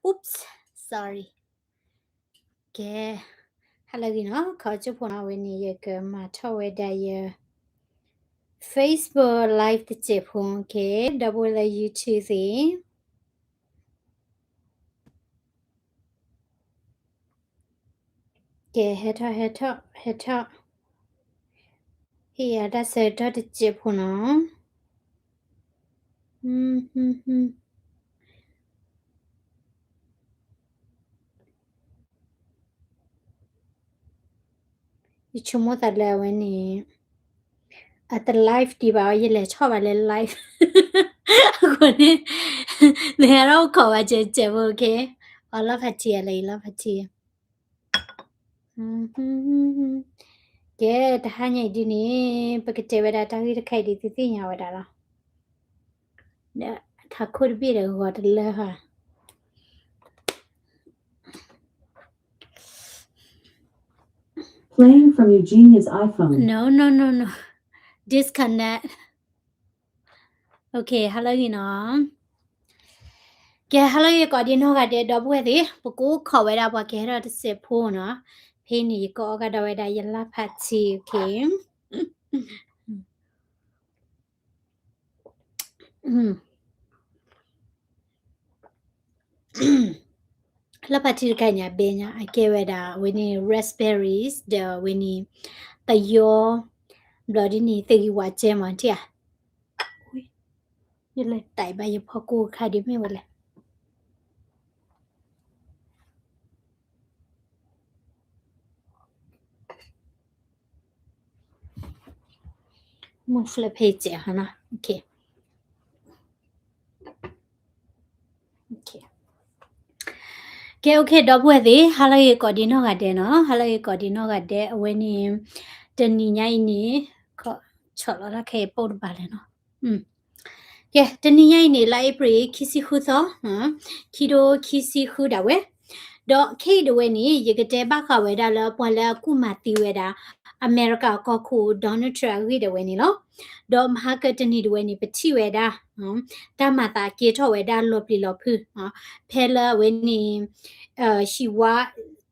Oops, sorry. ကဲ, ဟါလၢအဂ့ၤနီၤ, ခီကၠိဖိနီၤ, အဝဲန့ၣ် ယကမၤထီၣ်ဝဲဒၣ်ယ Facebook Live တစဲးဖိ, ကဲ, ဒီပုၢ်ဝဲၢ်လၢ YouTube သ့ၣ် ကဲ, ဟဲထီၣ် ဟဲထီၣ် ဟဲထီၣ်, ဟ့ၣ်ယၤတၢ်ဆၢကတီၢ်တစဲးဖိနီၤ. ယဆိကမိၣ်သးလၢအဝဲန့ၣ် အတ live ဒံးဘၣ်အီၤ, ယလဲၤထီၣ်ဘၣ်လၢ live အဃိန့ၣ် လဲၤထီၣ်အိၣ်ခိးဘၣ်စဲးစဲးဖိ, ကဲ, အီၤ လီၢ်ဖးထံ အလၢအံၤ လီၢ်ဖးထံ ကဲ, တဟါညါအံၤဒ်န့ၣ် ပကတဲဝဲဒၣ်တၢ်ဂ့ၢ်တခါအံၤဒ်သုသ့ၣ်ညါဝဲဒၣ်လီၤ. ဒီးထးခိၣ်တဘ့ၣ်ဒီးဂီၤတလၢဟါ. Playing from Eugenia's iPhone. No, no, no, no. Disconnect. Okay, ဟါလၢအဂ့ၤနီၤ. ကဲ, ဟါလၢအဂ့ၤကိးဒံနီၢ်ဂၤဒဲး ဒီပုၢ်ဝဲၢ်သ့ၣ်, ပကအိၣ်ခိးဝဲဒၣ်ပှၤကဟဲထီၣ်တစဲးဖိနီၤ. ဖဲန့ၣ် ယကအီၣ်ကဒီးဝဲဒၣ်ယလၢ်ဖးထံ, okay. လၢ်ဖးထံတခါညါဘဲညါ အကဲဝဲဒၣ်အဝဲန့ၣ် raspberries ဒီးအဝဲန့ၣ် သယီ, ဘျီဒ်န့ၣ် သဂံၢ်ဝးကဲမး ထံၣ်ဧါ. ယလဲၤတၢ်ဘၣ်ယဖီကိၢ်ခါဒ်မ့ၢ်ဝဲလဲၣ်. မုၢ်ဖျၢၣ်ဖဲစဲးဟီနီၤ. Okay. ကဲ, okay, ဒီပုၢ်ဝဲၢ်သ့ၣ်, ဟါလၢအဂ့ၤကိးဒံနီၢ်ဂၤဒဲးနီၤ. ဟါလၢအဂ့ၤကိးဒံနီၢ်ဂၤဒဲး, အဝဲန့ၣ် တနံၤညါအံၤန့ၣ် ဆီၣ်လီၤတၢ်ခဲအံၤပိာ်တဘၣ်လဲၣ်နီၤ. ကဲ, တနံၤညါအံၤန့ၣ် လါအ့ဖြ့ၣ် ခံဆံဃုသီ, ခံထိခံဆံဃုဒၣ်ဝဲ. ဒီးခဲအံၤဒၣ်ဝဲန့ၣ် ယကတဲဘၣ်ဃးဝဲဒၣ်လၢပှၤလၢအကူၣ်မၤသံဝဲဒၣ် အမဲရကၤကီၢ်ခိၣ် Donald Trump အဂ့ၢ်ဒၣ်ဝဲန့ၣ်လီၤ. ဒီးမဟါကတနံၤဒၣ်ဝဲန့ၣ် ပထံၣ်ဝဲဒၣ် တၢ်မၤသးကဲထီၣ်ဝဲဒၣ်လီၤပျံၤလီၤဖုး, ဖဲလၢအဝဲန့ၣ် ဟံၣ်ဝါ,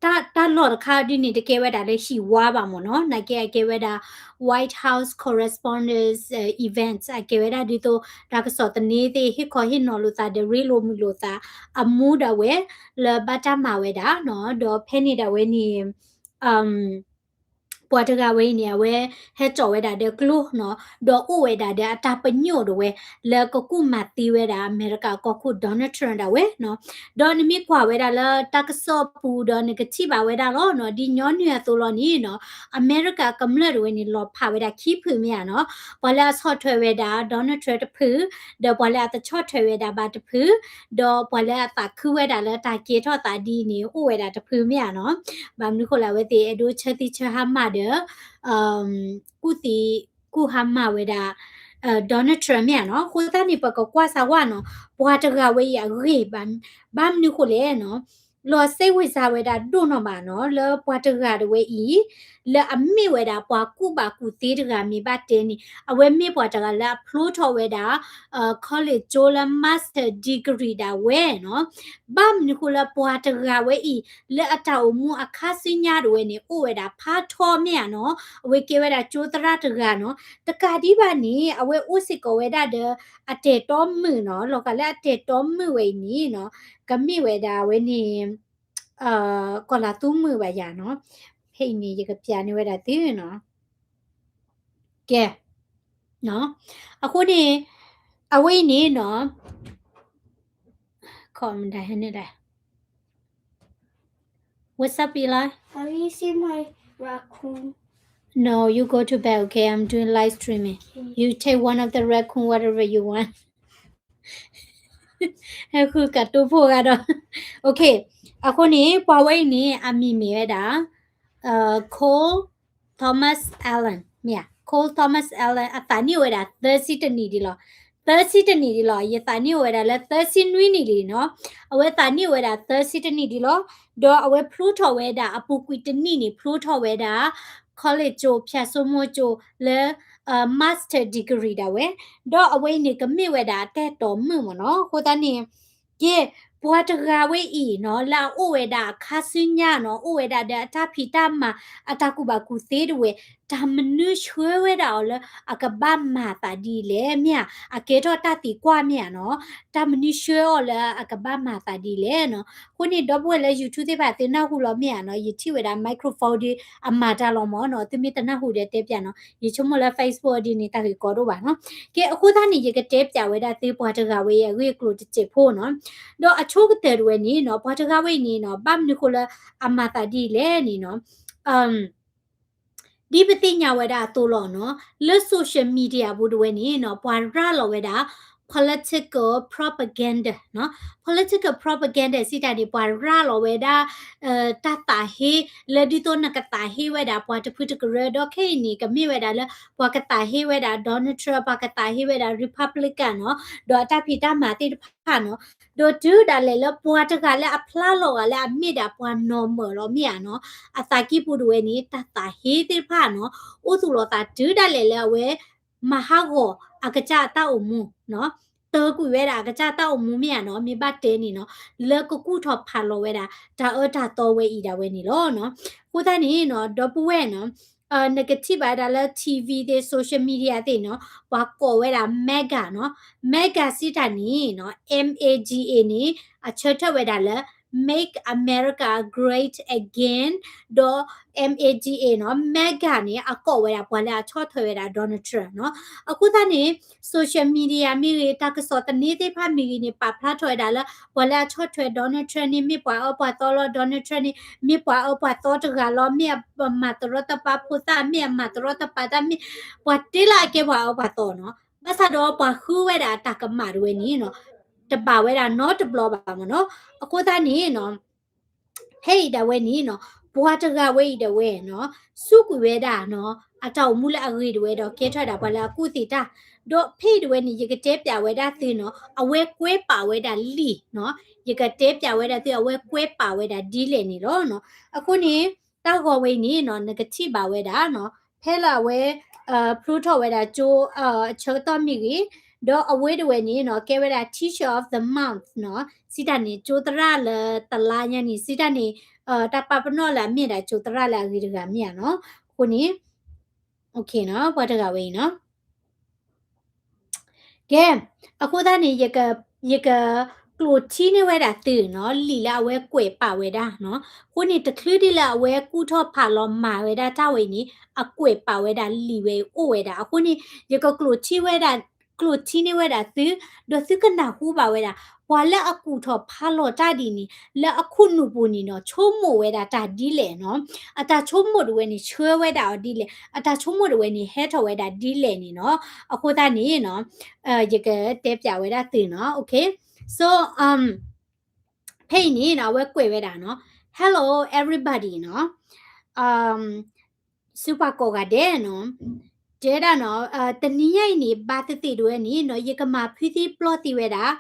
တၢ်လီၢ်တခါဒ်န့ၣ် တကဲဝဲဒၣ်လၢဟံၣ်ဝါဘၣ်မ့ၢ်နီၤ, နာ်က့အကဲဝဲဒၣ် White House Correspondents' Event အကဲဝဲဒၣ်ဒ်သိး တၢ်ကစီၣ်သန့သ့ၣ် ဟ့ၣ်ခီဟ့ၣ်နီၤလိာ်သးဒီးရ့လိာ်မုာ်လိာ်သး အမူဒၣ်ဝဲ လၢဘၣ်တၢ်မၤဝဲဒၣ်နီၤ, ဒီးဖဲန့ၣ်ဒၣ်ဝဲန့ၣ် ပှၤတဂၤဝဲအံၤန့ၣ် အဝဲဟဲစိာ်ဝဲဒၣ်ဒီးကျိနီၤ, ဒီးအိၣ်ဝဲဒၣ်ဒီးအတၢ်ပညိၣ်ဒၣ်ဝဲ လၢကကူၣ်မၤသံဝဲဒၣ်အမဲရကၤကီၢ်ခိၣ် Donald Trump ဒၣ်ဝဲနီၤ. ဒီးနမ့ၢ်ကွၢ်ဝဲဒၣ်လၢတၢ်ကစီၣ်ပူၤဒီးနကထံၣ်ဘၣ်ဝဲဒၣ်လီၤနီၤ, ဒ်ညီနုၢ်အသိးလီၤန့ၣ်နီၤ, အမဲရကၤကမျၢၢ်ဒၣ်ဝဲန့ၣ် လီၤဖးဝဲဒၣ်ခံဖုမ့ၢ်ဧါနီၤ, ပှၤလၢအဆီၣ်ထွဲဝဲဒၣ် Donald Trump တဖု, ဒီးပှၤလၢအတဆီၣ်ထွဲဝဲဒၣ်ဘၣ်တဖု, ဒီးပှၤလၢအသးခုဝဲဒၣ်လၢတၢ်ကဲထီၣ်သးဒ်န့ၣ် အိၣ်ဝဲဒၣ်တဖုမ့ၢ်ဧါနီၤ. ဘၣ်မနုၤဃိလဲၣ် အဝဲသ့ၣ်အဲၣ်ဒိးဆၢသံဆၢဟါမၢ်ဒီး ကူၣ်သံ ကူၣ်ဟါမၢ်ဝဲဒၣ် Donald Trump မ့ၢ်ဧါနီၤ. အဃိသတးန့ၣ် ပကကွၢ်စၢ်ဝဲနီၤ, ပှၤတဂၤဝဲအံၤအဂ့ၢ် ဘၣ်မနုၤဃိလဲၣ်နီၤ, လီၤစဲဝ့ၤစၢ်ဝဲဒၣ်ဒိၣ်နီၢ်ဘၣ်နီၤ, လၢပှၤတဂၤတဝဲအံၤ လၢအမ့ၢ်ဝဲဒၣ်ပှၤကူၣ်ဘၣ်ကူၣ်သ့တဂၤမ့ၢ်ဘၣ်တဲန့ၣ် အဝဲမ့ၢ်ပှၤတဂၤလၢအဖျိထီၣ်ဝဲဒၣ် college ကၠိလၢ master degree ဒၣ်ဝဲနီၤ. ဘၣ်မနုၤဃိလၢပှၤတဂၤဝဲအံၤ လၢအတၢ်အိၣ်မူအခါဆူညါတဝဲန့ၣ် အိၣ်ဝဲဒၣ်ဖးထီမ့ၢ်ဧါနီၤ, အဝဲကဲဝဲဒၣ်ကၠိသရၣ်တဂၤနီၤ. တကးဒံးဘၣ်န့ၣ် အဝဲအိၣ်စ့ၢ်ကီးဝဲဒၣ်ဒီး အတဲာ်တီမုၣ်နီၤ, လီၤဂာ်လၢအတဲာ်တီမုၣ်ဝဲအံၤန့ၣ်နီၤ, ကမ့ၢ်ဝဲဒၣ်အဝဲန့ၣ် ကီၢ်လၤသူမုၣ်ဘၣ်ယၤနီၤ. ဖဲအံၤန့ၣ် ယကပျးန့ၢ်ဝဲဒၣ်သုနီၤ. ကဲ, အဃိန့ၣ် အဝဲအံၤန့ၣ်နီၤ, ခီမဒါဟဲန့ၣ်လဲၣ်. What's up, Eli? Have you seen my raccoon? No, you go to bed, okay? I'm doing live streaming. Okay. You take one of the raccoon, whatever you want. ဟဲဃုကးတိၢ်ဖိဂၤဒီး, okay, အဃိန့ၣ် ပှၤဝဲအံၤန့ၣ် အမံၤမ့ၢ်ဝဲဒၣ် Cole Thomas Allen မ့ၢ်ဧါ, Cole Thomas Allen အသးနံၣ်အိၣ်ဝဲဒၣ်သၢဆံတနံၣ်ဒံးလီၤ. သၢဆံတနံၣ်ဒံးလီၤ. ယသးနံၣ်အိၣ်ဝဲဒၣ်လၢသၢဆံနွံနံၣ်လံနီၤ. အဝဲသးနံၣ်အိၣ်ဝဲဒၣ်သၢဆံတနံၣ်ဒံးလီၤ. ဒီးအဝဲဖျိထီၣ်ဝဲဒၣ်အပူၤကွံာ်တနံၣ်န့ၣ် ဖျိထီၣ်ဝဲဒၣ် college ကၠိ ဖၠၣ်စိမိၢ်ကၠိလၢ master degree ဒၣ်ဝဲ, ဒီးအဝဲအံၤန့ၣ် ကမ့ၢ်ဝဲဒၣ်အတၢ်အဲၣ်တီမုၣ်မ့ၢ်နီၤ. အဃိသတးန့ၣ် ကဲ ပှၤတဂၤဝဲအံၤနီၤ လၢအအိၣ်ဝဲဒၣ်အခါဆူညါနီၤ အိၣ်ဝဲဒၣ်ဒီးအတၢ်ဖံးတၢ်မၤ အတၢ်ကူၣ်ဘၣ်ကူၣ်သ့တဝဲ, တၢ်မနုၤဆှၢဝဲဒၣ်အီၤလၢအကဘၣ်မၤသးဒ်လဲၣ် မ့ၢ်ဧါ, အကဲထီၣ်တၢ်သံကွၢ်မ့ၢ်ဧါနီၤ, တၢ်မနုၤဆှၢအီၤလၢအကဘၣ်မၤသးဒ်လဲၣ်နီၤ. အဃိန့ၣ် ဒီပုၢ်ဝဲၢ်လၢ YouTube သ့ၣ်တဖၣ် သုနၢ်ဟူလီၤမ့ၢ်ဧါနီၤ, ယထံၣ်ဝဲဒၣ် microphone ဒီး အမၤတၢ်လီၤမ့ၢ်နီၤ, သုမ့ၢ်တနၢ်ဟူဒီးတဲပၠးနီၤ, ယဆိကမိၣ်လၢ Facebook ဒ်န့ၣ် တၢ်ဂ့ၢ်ကီဒိၣ်ဘၣ်နီၤ. ကဲ အဃိသတးန့ၣ် ယကတဲပၠးဝဲဒၣ်သုပှၤတဂၤဝဲအံၤအဂ့ၢ်အကျိၤတစဲးဖိနီၤ. ဒီးအဆိကတၢၢ်တဝဲန့ၣ်နီၤ ပှၤတဂၤဝဲအံၤန့ၣ်နီၤ ဘၣ်မနုၤဃိလၢ အမၤသးဒ်လဲၣ်န့ၣ်နီၤ, ဒ်ပသ့ၣ်ညါဝဲဒၣ်အသိးလီၤနီၤ, လၢ social media ပူၤတဝဲန့ၣ်နီၤ ပှၤရၤလီၤဝဲဒၣ် political propaganda နီၤ, political propaganda စံးတၢ်န့ၣ် ပှၤရၤလီၤဝဲဒၣ် တၢ်သးဟ့ လၢဒ်သိးနကသးဟ့ဝဲဒၣ်ပှၤတဖုတကရၢ, ဒီးခဲအံၤန့ၣ် ကမ့ၢ်ဝဲဒၣ်လၢ ပှၤကသးဟ့ဝဲဒၣ် Donald Trump, ပှၤကသးဟ့ဝဲဒၣ် Republican နီၤ, ဒီးအတၢ်ဖံးတၢ်မၤသ့ၣ်တဖၣ်နီၤ, ဒီးတုၤဒၣ်လဲာ်လၢပှၤတဂၤလၢအမ့ၢ်ဒၣ်ပှၤနီၢ်မၢၢ်လီၤမ့ၢ်ဧါနီၤ, အသးကံၢ်ပူၤတဝဲန့ၣ် တၢ်သးဟ့သ့ၣ်တဖၣ်နီၤ, အိၣ်သူၣ်လီၤသးတုၤဒၣ်လဲာ်လၢအဝဲ မၤဟးဂီၤအကစၢ်အတၢ်အိၣ်မူနီၤ, တၢကွံာ်ဝဲဒၣ်အကစၢ်တၢ်အိၣ်မူမ့ၢ်ဧါနီၤ, မ့ၢ်ဘၣ်တဲန့ၣ်နီၤ, လၢကကူၣ်ထီၣ်ဖးလီၤဝဲဒၣ် တၢ်အၢတၢ်သီဝဲအံၤဒၣ်ဝဲန့ၣ်လီၤနီၤ. အဃိသတးန့ၣ်နီၤ ဒီပုၢ်ဝဲၢ်နီၤ နကထံၣ်ဘၣ်ဝဲဒၣ်လၢ TV သ့ၣ် social media သ့ၣ်နီၤ, ပှၤကိးဝဲဒၣ် MAGA နီၤ, MAGA စံးတၢ်န့ၣ်နီၤ, M A G A န့ၣ် အဆၢထၢၣ်ဝဲဒၣ်လၢ Make America Great Again ဒီး M A G A နီၤ, MAGA န့ၣ် အကိးဝဲဒၣ်ပှၤလၢအဆီၣ်ထွဲဝဲဒၣ် Donald Trump နီၤ. အဃိသတးန့ၣ် social media မ့ၢ်ဂ့ၤ တၢ်ကစီၣ်သန့သ့ၣ်တဖၣ်မ့ၢ်ဂ့ၤန့ၣ် ပာ်ဖျါထီၣ်ဝဲဒၣ်လၢ ပှၤလၢအဆီၣ်ထွဲ Donald Trump န့ၣ် မ့ၢ်ပှၤအၢပှၤသီလီၤ, Donald Trump န့ၣ် မ့ၢ်ပှၤအၢပှၤသီတဂၤလီၤ, မ့ၢ်အမၤတရီတပါဖိသၣ်, မ့ၢ်အမၤတရီတပါတၢ်, မ့ၢ် ပှၤတ့လၢအကဲပှၤအၢပှၤသီနီၤ. ဘၣ်ဆၣ်ဒီးပှၤဃုဝဲဒၣ်အတၢ်ကမၣ်တဝဲန့ၣ်နီၤ, တဘၣ်ဝဲဒၣ်နီတဘျီဘၣ်မ့ၢ်နီၤ. အဃိသတးန့ၣ်နီၤ ဖဲအံၤဒၣ်ဝဲန့ၣ်နီၤ, ပှၤတဂၤဝဲအံၤဒၣ်ဝဲနီၤ, စူးကွံာ်ဝဲဒၣ်နီၤ, အတၢ်အိၣ်မူလၢအဂ့ၤတဝဲဒီး ကဲထီၣ်ဝဲဒၣ်ပှၤလၢအကူၣ်သ့တၢ်, ဒီးဖဲအံၤဒၣ်ဝဲန့ၣ် ယကတဲပၠးဝဲဒၣ်သုနီၤ, အဝဲကွဲးပာ်ဝဲဒၣ်လံာ်နီၤ, ယကတဲပၠးဝဲဒၣ်သု အဝဲကွဲးပာ်ဝဲဒၣ်ဒ်လဲၣ်န့ၣ်လီၤနီၤ. အဃိန့ၣ် တၢ်ဂီၤဝဲအံၤန့ၣ်နီၤ နကထံၣ်ဘၣ်ဝဲဒၣ်နီၤ, ဖဲလၢအဝဲ ဖျိထီၣ်ဝဲဒၣ်ကၠိ အဆၢကတီၢ်မ့ၢ်ဂ့ၤ, ဒီးအဝဲဒၣ်ဝဲန့ၣ်နီၤ ကဲဝဲဒၣ် Teacher of the Month နီၤ, စံးတၢ်န့ၣ် ကၠိသရၣ်လၢတလါညါန့ၣ် စံးတၢ်န့ၣ် တၢ်ပာ်ပနီၣ်လၢအမ့ၢ်ဒၣ်ကၠိသရၣ်လၢအဂ့ၤတဂၤမ့ၢ်ဧါနီၤ. အဃိန့ၣ် ပှၤတဂၤဝဲအံၤနီၤ ကဲ, အဃိသတးန့ၣ် ယက, ယကကျိၣ်ထံန့ၢ်ဝဲဒၣ်သုနီၤ, လံာ်လၢအဝဲကွဲးပာ်ဝဲဒၣ်နီၤ. အဃိန့ၣ် တချုးဒ်လၢအဝဲကူၣ်ထီၣ်ဖးလီၤမၤဝဲဒၣ်တၢ်ဝဲအံၤန့ၣ် အကွဲးပာ်ဝဲဒၣ်လံာ်ဝဲအိၣ်ဝဲဒၣ်. အဃိန့ၣ် ယကကျိၣ်ထံဝဲဒၣ်, ကျိၣ်ထံန့ၢ်ဝဲဒၣ်သု, ဒီးသုကနၢ်ဟူဘၣ်ဝဲဒၣ် ပှၤလၢအကူၣ်ထီၣ်ဖးလီၤတၢ်ဒ်န့ၣ် လၢအခိၣ်နူာ်ပူၤန့ၣ်နီၤ ဆိကမိၣ်ဝဲဒၣ်တၢ်ဒ်လဲၣ်နီၤ. အတၢ်ဆိကမိၣ်တဝဲန့ၣ် ဆှၢဝဲဒၣ်အီၤဒ်လဲၣ်, အတၢ်ဆိကမိၣ်တဝဲန့ၣ် ဟဲထီၣ်ဝဲဒၣ်ဒ်လဲၣ်န့ၣ်နီၤ. အဃိသတးန့ၣ်နီၤ ယကတဲပၠးဝဲဒၣ်သုနီၤ. Okay. So, um, ဖဲအံၤန့ၣ်နီၤ အဝဲကွဲးဝဲဒၣ်နီၤ, Hello everybody နီၤ, um, ဆူပှၤကိးဂၤဒဲးနီၤ, တဲဒၣ်နီၤ, တနံၤညါအံၤန့ၣ် ဘၣ်သ့ၣ်သ့ၣ်တဝဲန့ၣ်နီၤ ယကမၤဖုသံပျီၢ်သံဝဲဒၣ်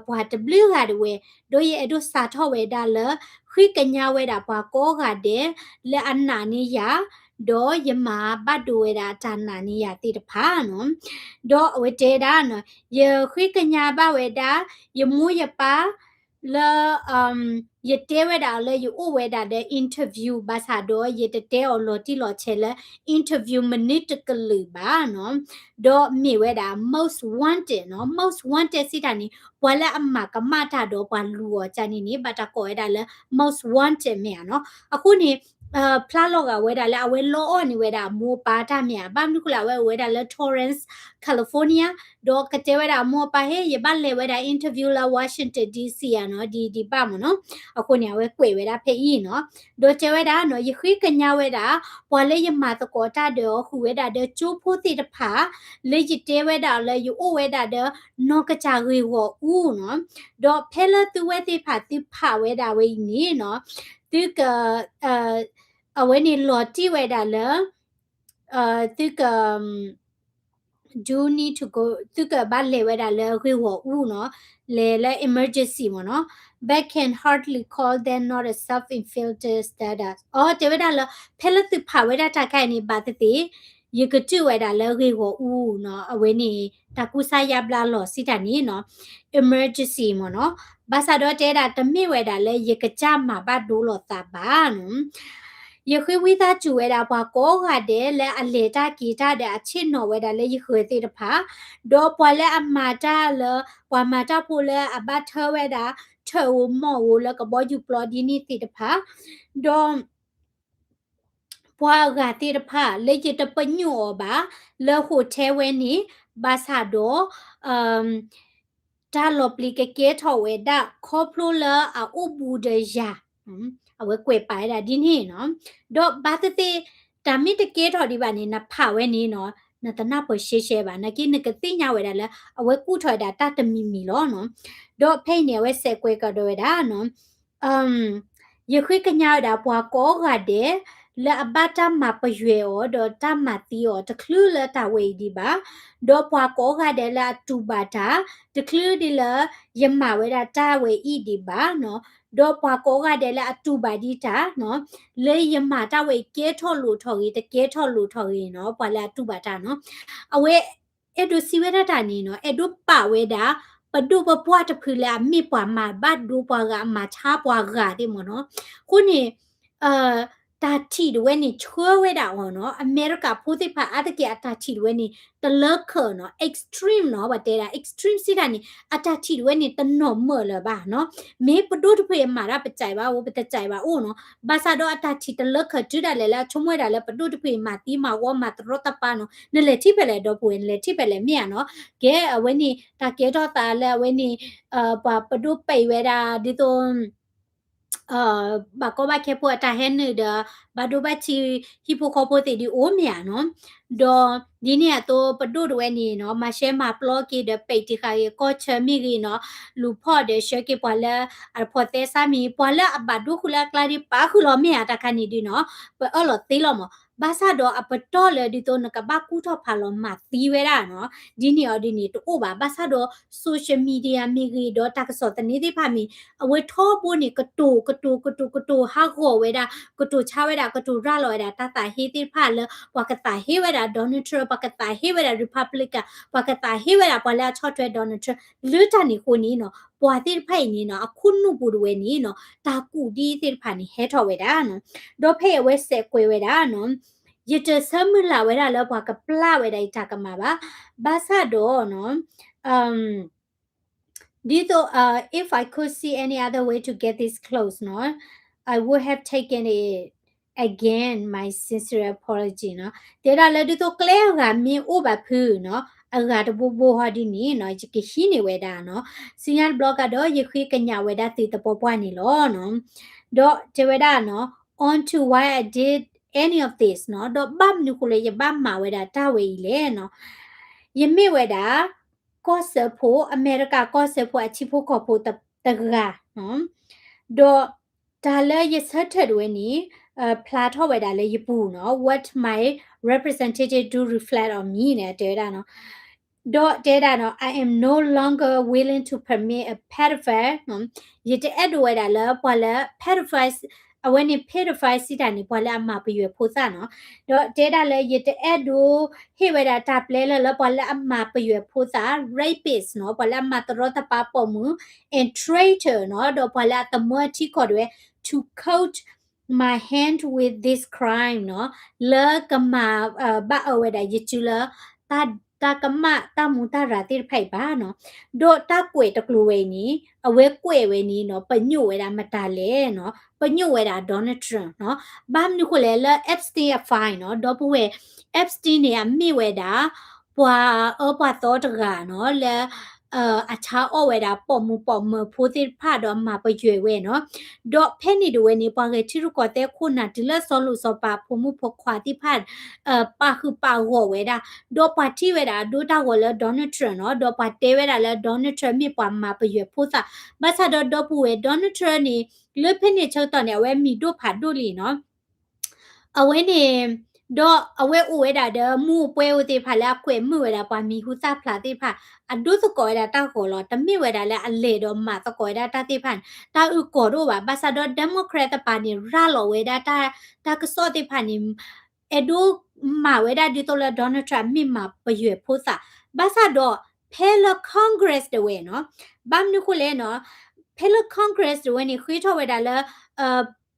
ပှၤတဘျုးဂၤတဝဲ, ဒီးယအဲၣ်ဒိးစးထီၣ်ဝဲဒၣ်လၢ ဃ့ကညးဝဲဒၣ်ပှၤကိးဂၤဒဲး လၢအနာ်န့ၢ်ယၤ, ဒီးယမၤဘၣ်ဒိဝဲဒၣ်တၢ်နာ်န့ၢ်ယၤသ့ၣ်တဖၣ်နီၤ. ဒီးအဝဲတဲဒၣ်နီၤ, ယဃ့ကညးဘၣ်ဝဲဒၣ် ယမိၢ်ယပၢ် လၢ ယတဲဝဲဒၣ်လၢယအိၣ်ဝဲဒၣ်ဒီး interview ဘၣ်ဆၣ်ဒီး ယတတဲအီၤလီၤတံၢ်လီၤဆဲးလၢ interview မနုၤတကလုာ်ဘၣ်နီၤ. ဒီးမ့ၢ်ဝဲဒၣ် most wanted နီၤ, most wanted စံးတၢ်န့ၣ် ပှၤလၢအမၤကမၣ်တၢ်ဒီးပှၤလူၤအီၤကန့ၣ်န့ၣ် ဘၣ်တၢ်ကိးဝဲဒၣ်လၢ most wanted မ့ၢ်ဧါနီၤ. အဃိန့ၣ် ဖျါလီၤဂာ်ဝဲဒၣ်လၢအဝဲလီအီၣ်န့ၢ်ဝဲဒၣ်အမိၢ်အပၢ်တၢ်မ့ၢ်ဧါ, ဘၣ်မနုၤဃိလၢအဝဲအိၣ်ဝဲဒၣ်လၢ Torrance California ဒီးကတဲဝဲဒၣ်အမိၢ်အပၢ် ဟ့ ယဘၣ်လဲၤဝဲဒၣ် interview လၢ Washington D C ဧါနီၤ, ဒ်ဒ်ဘၣ်မ့ၢ်နီၤ. အဃိန့ၣ် အဝဲကွဲးဝဲဒၣ်ဖဲအံၤနီၤ, ဒီးတဲဝဲဒၣ်နီၤ, ယဃ့ကညးဝဲဒၣ် ပှၤလၢယမၤသကိးတၢ်ဒီးအီၤ ဃုာ်ဝဲဒၣ်ဒီးကၠိဖိသ့ၣ်တဖၣ် လၢယတဲဝဲဒၣ်လၢယအိၣ်ဝဲဒၣ်ဒီး နီၢ်ကစၢ်ဂ့ၢ်ဂီၢ်အူနီၤ, ဒီးဖဲလၢသုဝဲသ့ၣ်တဖၣ်သုဖးဝဲဒၣ်ဝဲအံၤန့ၣ်နီၤ, သုက အဝဲန့ၣ်လီၤတံၢ်ဝဲဒၣ်လၢ သုက do need to go, သုကဘၣ်လဲၤဝဲဒၣ်လၢဂ့ၢ်ဂီၢ်အူနီၤ, လဲၤလၢ emergency မ့ၢ်နီၤ, but can hardly call them not a self-inflicted status. အီ တဲဝဲဒၣ်လၢ ဖဲလၢသုဖးဝဲဒၣ်တၢ်ခါအံၤန့ၣ် ဘၣ်သ့ၣ်သ့ၣ် ယကတုၤဝဲဒၣ်လၢဂ့ၢ်ဂီၢ်အူနီၤ, အဝဲန့ၣ် တၢ်ကူစါယါဘျါလီၤစံးတၢ်န့ၣ်နီၤ, emergency မ့ၢ်နီၤ, ဘၣ်ဆၣ်ဒီးတဲဒၣ် တမ့ၢ်ဝဲဒၣ်လၢယကစၢ်မၤဘၣ်ဒိလီၤသးဘၣ်နီၤ. ယဃ့ဝံသးစူၤဝဲဒၣ် ပှၤကိးဂၤဒဲးလၢအလဲၤတၢ်က့ၤတၢ်ဒီးအဆ့ၣ်နီၤဝဲဒၣ်လၢယဃၢၤသ့ၣ်တဖၣ်, ဒီးပှၤလၢအမၤတၢ်လၢ ပှၤမၤတၢ်ဖိလၢအဘၣ်ထၢဝဲဒၣ် ထၢၣ်ဧိၤမီၢ်ဧိၤလၢကဘီယူၤပျီဒ်န့ၣ်သ့ၣ်တဖၣ်, ဒီး ပှၤအဂၤသ့ၣ်တဖၣ်လၢယတပညိၣ်အီၤဘၣ် လၢ hotel ဝဲန့ၣ်, ဘၣ်ဆၣ်ဒီး တၢ်လီၤပျံၤကကဲထီၣ်ဝဲဒၣ် ခီဖျိလၢအအိၣ်ဘူးဒီးယၤ, အဝဲကွဲးပာ်ဝဲဒၣ်ဒ်န့ၣ်နီၤ. ဒီးဘၣ်သ့ၣ်သ့ၣ် တၢ်မ့ၢ်တကဲထီၣ်ဒံးဘၣ်န့ၣ် နဖးဝဲန့ၣ်နီၤ, နတနၢ်ပၢၢ်ရှဲရှဲဘၣ်, နာ်က့နကသ့ၣ်ညါဝဲဒၣ်လၢ အဝဲကူၣ်ထီၣ်ဝဲဒၣ်တၢ်တမံၤမံၤလီၤနီၤ. ဒီးဖဲအံၤန့ၣ် အဝဲစဲးကွဲးကဒီးဝဲဒၣ်နီၤ ယဃ့ကညးဝဲဒၣ် ပှၤကိးဂၤဒဲး လၢအဘၣ်တၢ်မၤပယွဲၢ်အီၤ ဒီးတၢ်မၤသံအီၤ တချုးလၢတၢ်ဝဲအံၤဒံးဘၣ်, ဒီးပှၤကိးဂၤဒဲးလၢအတူၢ်ဘၣ်တၢ် တချုးဒံးလၢယမၤဝဲဒၣ်တၢ်ဝဲအံၤဒံးဘၣ်နီၤ, ဒီးပှၤကိးဂၤဒဲးလၢအတူၢ်ဘၣ်ဒံးတၢ်နီၤ, လၢယမၤတၢ်ဝဲအံၤကဲထီၣ်လိၣ်ထီၣ်ဂ့ၤ တကဲထီၣ်လိၣ်ထီၣ်ဂ့ၤနီၤ, ပှၤလၢအတူၢ်ဘၣ်တၢ်နီၤ, အဝဲ အဲၣ်ဒိးစံးဝဲဒၣ်တၢ်န့ၣ်နီၤ, အဲၣ်ဒိးပာ်ဝဲဒၣ် ပဒိၣ်ပပှၢ်တဖုလၢအမ့ၢ်ပှၤမၤဘၣ်ဒိပှၤဂၤ အမၤဆါပှၤဂၤသ့ၣ်မ့ၢ်နီၤ. အဃိန့ၣ် တၢ်ထံၣ်တဝဲန့ၣ် ဆှၢဝဲဒၣ်အီၤနီၤ, အမဲရကၤဖိသ့ၣ်တဖၣ်အါတက့ၢ် အတၢ်ထံၣ်တဝဲန့ၣ် တလၢခၢးနီၤ, extreme နီၤ, ပှၤတဲဒၣ် extreme စံးတၢ်န့ၣ် အတၢ်ထံၣ်တဝဲန့ၣ် တနီၤမၢၢ်လၢၤဘၣ်နီၤ. မ့ၢ်ပဒိၣ်တဖုအံၤမၤတၢ် ပစံးဘၣ်အိၣ် ပတစံးဘၣ်အိၣ်နီၤ, ဘၣ်ဆၣ်ဒီးအတၢ်ထံၣ်တလၢခၢးတုၤဒၣ်လဲာ်လၢအဆိကမိၣ်ဝဲဒၣ်လၢပဒိၣ်တဖုအံၤမၤသံမၤဝီမၤတရီတပါနီၤ, နလဲၤထံၣ်ဖဲလဲၣ် ဒီပုၢ်ဝဲၢ် နလဲၤထံၣ်ဖဲလဲၣ်မ့ၢ်ဧါနီၤ. ကဲ အဝဲန့ၣ် တၢ်ကဲထီၣ်သးလၢအဝဲန့ၣ် ပှၤပဒိၣ်ပံးဝဲဒၣ်ဒ်သိး ဘၣ်ကီဘၣ်ခဲဖိအတၢ်ဟဲနုာ်ဒီး ဘၣ်ဒိဘၣ်ထံးဟံၣ်ဖိဃီဖိသ့ၣ်ဒုးအိၣ်မ့ၢ်ဧါနီၤ. ဒီးဒ်န့ၣ်အသိး ပဒိၣ်တဝဲန့ၣ်နီၤ မၤရှဲမၤပျီက့ၤဒီး ပံးတံာ်ဃာ်က့ၤကီၢ်ဆၢမ့ၢ်ဂ့ၤနီၤ, လူၤဖီၣ်ဒီးဆှၢက့ၤပှၤလၢအတဖိးသဲစးမံၤ ပှၤလၢအဘၣ်ဒိဃုာ်လၢအကျါဒုး ပာ်ဃုာ်လီၤမ့ၢ်ဧါ တၢ်ခါန့ၣ်ဒုးနီၤ, ပအၢၣ်လီၤသ့လီၤမး. ဘၣ်ဆၣ်ဒီးအပတီၢ်လၢဒ်သိးနကဘၣ်ကူၣ်ထီၣ်ဖးလီၤမၤသံဝဲဒၣ်နီၤ, ဒ်န့ၣ်အီၤဒ်န့ၣ်တအိၣ်ဘၣ်. ဘၣ်ဆၣ်ဒီး social media မ့ၢ်ဂ့ၤ ဒီးတၢ်ကစီၣ်သန့သ့ၣ်တဖၣ်မ့ၢ် အဝဲထီဘိန့ၣ် ကတိၤ ကတိၤ ကတိၤ ကတိၤဟးဂီၤဝဲဒၣ် ကတိၤဆါဝဲဒၣ် ကတိၤရၤလီၤဝဲဒၣ် တၢ်သးဟ့သ့ၣ်တဖၣ်လၢ ပှၤကသးဟ့ဝဲဒၣ် Donald Trump, ပှၤကသးဟ့ဝဲဒၣ် Republican, ပှၤကသးဟ့ဝဲဒၣ်ပှၤလၢအဆီၣ်ထွဲ Donald Trump. လၢတၢ်န့ၣ်အဃိန့ၣ်နီၤ, ပှၤသ့ၣ်တဖၣ်အံၤန့ၣ်နီၤ အခိၣ်နူာ်ပူၤတဝဲန့ၣ်နီၤ တၢ်ကူၣ်ဒ်သ့ၣ်တဖၣ်န့ၣ် ဟဲထီၣ်ဝဲဒၣ်နီၤ. ဒီးဖဲအံၤအဝဲစဲးကွဲးဝဲဒၣ်နီၤ, ယတဆၢမုၢ်လၢ်ဝဲဒၣ်လၢပှၤကပျၢ်ဝဲဒၣ်ယတၢ်ကမၣ်ဘၣ်. ဘၣ်ဆၣ်ဒီးနီၤ ဒ်သိး if I could see any other way to get this closed နီၤ, I would have taken it again, my sincere apology နီၤ. တဲဒၣ်လၢဒ်သိးကျဲအဂၤမ့ၢ်အိၣ်ဘၣ်ဖုနီၤ, အဂၤတဘိဘိဟီဒ်န့ၣ်နီၤ ယကဟံးန့ၢ်ဝဲဒၣ်နီၤ. ဆူညါတဘျီကဒီး ယဃ့ကညးဝဲဒၣ်သုသပှၢ်ပှၢ်န့ၣ်လီၤနီၤ. ဒီးတဲဝဲဒၣ်နီၤ on to why I did any of this နီၤ, ဒီးဘၣ်မနုၤဃိလၢယဘၣ်မၤဝဲဒၣ်တၢ်ဝဲအံၤလဲၣ်နီၤ. ယမ့ၢ်ဝဲဒၣ် ကီၢ်စၢဖှိၣ် အမဲရကၤကီၢ်စၢဖှိၣ်အထံဖိကီၢ်ဖိတဂၤ, ဒီးတၢ်လၢယဆၢထၢၣ်တဝဲန့ၣ် ဖျါထီၣ်ဝဲဒၣ်လၢယပူၤနီၤ, what my representative do reflect on me န့ၣ် တဲဝဲဒၣ်နီၤ. ဒီးတဲဒၣ်နီၤ I am no longer willing to permit a pedophile နီၤ, ယတအဲၣ်ဒိးဝဲဒၣ်လၢပှၤလၢ pedophile အဝဲန့ၣ် pedophile စံးတၢ်န့ၣ် ပှၤလၢအမၤပယွဲၢ်ဖိသၣ်နီၤ. ဒီးတဲဒၣ်လၢယတအဲၣ်ဒိးဟ့ၣ်ဝဲဒၣ်တၢ်ပျဲလၢ လၢပှၤလၢအမၤပယွဲၢ်ဖိသၣ် rapist နီၤ, ပှၤလၢအမၤတရီတပါပိာ်မုၣ် and traitor နီၤ, ဒီးပှၤလၢအသမၢအထံကီၢ်တဝဲ to coat my hand with this crime နီၤ, လၢကမၤ ဘၣ်အၢဝဲဒၣ်ယစုလၢ တၢ်ကမၣ်တၢ်မူတၢ်ရၤသ့ၣ်တဖၣ်အံၤဘၣ်နီၤ. ဒီးတၢ်ကွဲးတကျိၤဝဲအံၤန့ၣ် အဝဲကွဲးဝဲန့ၣ်နီၤ ပညိၣ်ဝဲဒၣ်မတၤလဲၣ်နီၤ, ပညိၣ်ဝဲဒၣ် Donald Trump နီၤ. ဘၣ်မနုၤဃိလဲၣ်လၢ Epstein အ file နီၤ, ဒီပုၢ်ဝဲၢ် Epstein န့ၣ် အမ့ၢ်ဝဲဒၣ် ပှၤအၢပှၤသီတဂၤနီၤ လၢ အဆါအီၣ်ဝဲဒၣ်ပိာ်မုၣ်ပိာ်မၢၤဖိသ့ၣ်တဖၣ်ဒီးအမၤပယွဲၢ်ဝဲနီၤ. ဒီးဖဲန့ၣ်တဝဲန့ၣ် ပှၤဂဲၤထံရူၢ်ကီၢ်သဲးခိၣ်နၢ်တုၤလၢစီၤလိၣ်စီၤပၤဖိမုၣ်ဖိခွါသ့ၣ်တဖၣ် ပာ်ဃုာ်ပာ်ဂီၢ်ဝဲဒၣ်, ဒီးပှၤထံၣ်ဝဲဒၣ်အဒိတၢ်ဂီၤလၢ Donald Trump နီၤ, ဒီးပှၤတဲဝဲဒၣ်လၢ Donald Trump မ့ၢ်ပှၤမၤပယွဲၢ်ဖိသၣ်, ဘၣ်ဆၣ်ဒီးဒီပုၢ်ဝဲၢ် Donald Trump န့ၣ် လၢဖဲန့ၣ်ဆၢကတီၢ်န့ၣ် အဝဲမံၤဒိၣ်ဖးဒိၣ်လံနီၤ. အဝဲန့ၣ် ဒီးအဝဲအိၣ်ဝဲဒၣ်ဒီးမူးပှဲၤအိၣ်သ့ၣ်တဖၣ်လၢအကွဲးမုာ်ဝဲဒၣ်ပှၤမံၤဟူသၣ်ဖျါသ့ၣ်တဖၣ်, အဒိသကိးဝဲဒၣ်တၢ်ဂီၤလီၤ. တမ့ၢ်ဝဲဒၣ်လၢအလဲၤဒီးမၤသကိးဝဲဒၣ်တၢ်သ့ၣ်တဖၣ်န့ၣ် တၢ်အုၣ်ကီၤတအိၣ်ဘၣ်. ဘၣ်ဆၣ်ဒီး Democrat တပၤန့ၣ် ရၤလီၤဝဲဒၣ်တၢ် တၢ်ကစီၣ်သ့ၣ်တဖၣ်န့ၣ် အဲၣ်ဒိး မၤဝဲဒၣ်ဒ်သိးလၢ Donald Trump မ့ၢ်မၤပယွဲၢ်ဖိသၣ်, ဘၣ်ဆၣ်ဒီး ဖဲလၢ Congress တဝဲနီၤ, ဘၣ်မနုၤဃိလဲၣ်နီၤ, ဖဲလၢ Congress တဝဲန့ၣ် ဃ့ထီၣ်ဝဲဒၣ်လၢ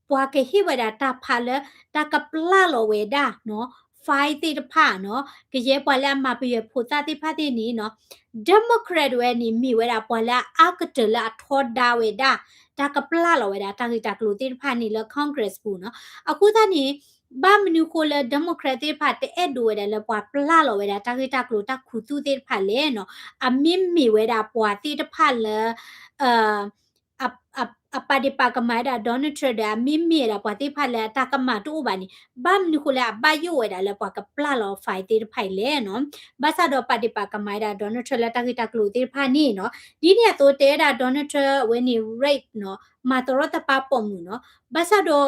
ပှၤကဟ့ၣ်ဝဲဒၣ်တၢ်ဖးလၢ တၢ်ကပျၢ်လီၤဝဲဒၣ်နီၤ file သ့ၣ်တဖၣ်နီၤ, ကယဲၢ်ပှၤလၢအမၤပယွဲၢ်ဖိသၣ်သ့ၣ်တဖၣ်သ့ၣ်န့ၣ်နီၤ, Democrat တဝဲန့ၣ် မ့ၢ်ဝဲဒၣ်ပှၤလၢအအါကတၢၢ်လၢအထီဒါဝဲဒၣ် တၢ်ကပျၢ်လီၤဝဲဒၣ် တၢ်ဂ့ၢ်တၢ်ကျိၤသ့ၣ်တဖၣ်န့ၣ်လၢ Congress ပူၤနီၤ. အဃိသတးန့ၣ် ဘၣ်မနုၤဃိလၢ Democrat သ့ၣ်တဖၣ် တအဲၣ်ဒိးဝဲဒၣ်လၢပှၤပျၢ်လီၤဝဲဒၣ် တၢ်ဂ့ၢ်တၢ်ကျိၤတၢ်ခူသူၣ်သ့ၣ်တဖၣ်လဲၣ်နီၤ, အမ့မ့ၢ်ဝဲဒၣ်ပှၤသ့ၣ်တဖၣ်လၢ အပာ်ဒ့ၣ်ပာ်ကမၣ်ဝဲဒၣ် Donald Trump ဒီး အမ့မ့ၢ်ဝဲဒၣ်ပှၤသ့ၣ်တဖၣ်လၢအတၢ်ကမၣ်တအိၣ်ဘၣ်န့ၣ် ဘၣ်မနုၤဃိလၢအဘၣ်ယိၣ်ဝဲဒၣ်လၢပှၤကပျၢ်လီၤ file သ့ၣ်တဖၣ်အံၤလဲၣ်နီၤ. ဘၣ်ဆၣ်ဒီးပာ်ဒ့ၣ်ပာ်ကမၣ်ဝဲဒၣ် Donald Trump လၢတၢ်ဂ့ၢ်တၢ်ကျိၤသ့ၣ်တဖၣ်န့ၣ်နီၤ, ဒ်န့ၣ်အသိးတဲဝဲဒၣ် Donald Trump အဝဲန့ၣ် rape နီၤ, မၤသရီတပါပိာ်မုၣ်နီၤ, ဘၣ်ဆၣ်ဒီး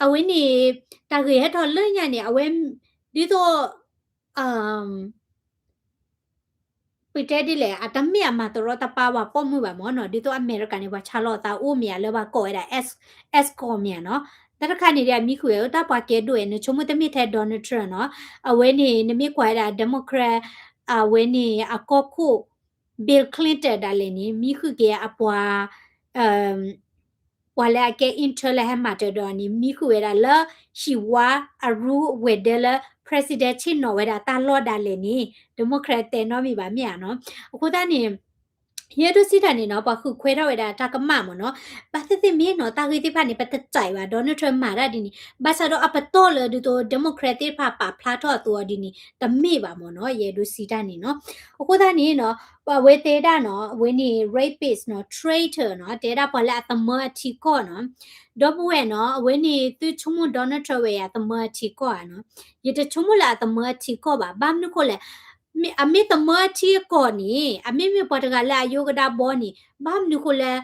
အဝဲန့ၣ် တၢ်ဂ့ၢ်ဟဲထီၣ်လၢညါန့ၣ် အဝဲ ဒ်သိး ပတဲဒ်လဲၣ် အတမ့ၢ်အမၤသရီတပါဝဲပိာ်မုၣ်ဘၣ်မ့ၢ်နီၤ, ဒ်သိးအမဲရကၤန့ၣ် ပှၤဆါလီၤသးအိၣ်မ့ၢ်ဧါ လၢပှၤကိးဝဲဒၣ် escort မ့ၢ်ဧါနီၤ. တၢ်တခါန့ၣ်ဒီး အမံဃုာ်ဝဲ တၢ်ပှၤကဲဒိၣ်ဝဲ နဆိကမိၣ်တမ့ၢ်ထဲ Donald Trump နီၤ, အဝဲန့ၣ် နမ့ၢ်ကွၢ်ဝဲဒၣ် Democrat အဝဲန့ၣ်အကီၢ်ခိၣ် Bill Clinton ဒၣ်လဲာ်န့ၣ် မံဃုာ်က့ၤအပှၤ ပှၤလၢအကဲ intern လၢဟဲမၤတၢ်ဒီးန့ၣ် မံဃုာ်ဝဲဒၣ်လၢ ဟံၣ်ဝါအရူဝဲၤဒၢးလၢ president ဆ့ၣ်နီၤဝဲဒၣ်တၢ်လီၢ်ဒၣ်လဲာ်န့ၣ် Democrat တဲနီတမံၤဘၣ်မ့ၢ်ဧါနီၤ. အဃိသတးန့ၣ် ယဲဒိးစံးတၢ်န့ၣ်နီၤ ပှၤဃုာ်ခွဲးထီၣ်ဝဲဒၣ်တၢ်ကမၣ်မ့ၢ်နီၤ, ဘၣ်သ့ၣ်သ့ၣ်မ့ၢ်နီၤ တၢ်ဂ့ၢ်သ့ၣ်တဖၣ်န့ၣ် ပတကြိုက်ဘၣ် Donald Trump မၤတၢ်ဒ်န့ၣ်, ဘၣ်ဆၣ်ဒီးအပတီၢ်လၢဒ်သိး Democrat သ့ၣ်တဖၣ်ပာ်ဖျါထီၣ်အသိးအီၤဒ်န့ၣ် တမ့ၢ်ဘၣ်မ့ၢ်နီၤ, ယဲဒိးစံးတၢ်န့ၣ်နီၤ. အဃိသတးန့ၣ်နီၤ ပှၤဝဲတဲဒၣ်နီၤ အဝဲန့ၣ် rapist နီၤ traitor နီၤ တဲဒၣ်ပှၤလၢအသမၢအထံကီၢ်နီၤ, ဒီပုၢ်ဝဲၢ်နီၤ အဝဲန့ၣ်သုဆိကမိၣ် Donald Trump ဝဲအသမၢအထံကီၢ်ဧါနီၤ, ယတဆိကမိၣ်လၢအသမၢအထံကီၢ်ဘၣ်, ဘၣ်မနုၤဃိလဲၣ် မ့ၢ်အမ့ၢ်သမၢအထံအကီၢ်န့ၣ် အမ့မ့ၢ်ပှၤတဂၤလၢအယိကဒါဘီန့ၣ် ဘၣ်မနုၤဃိလၢ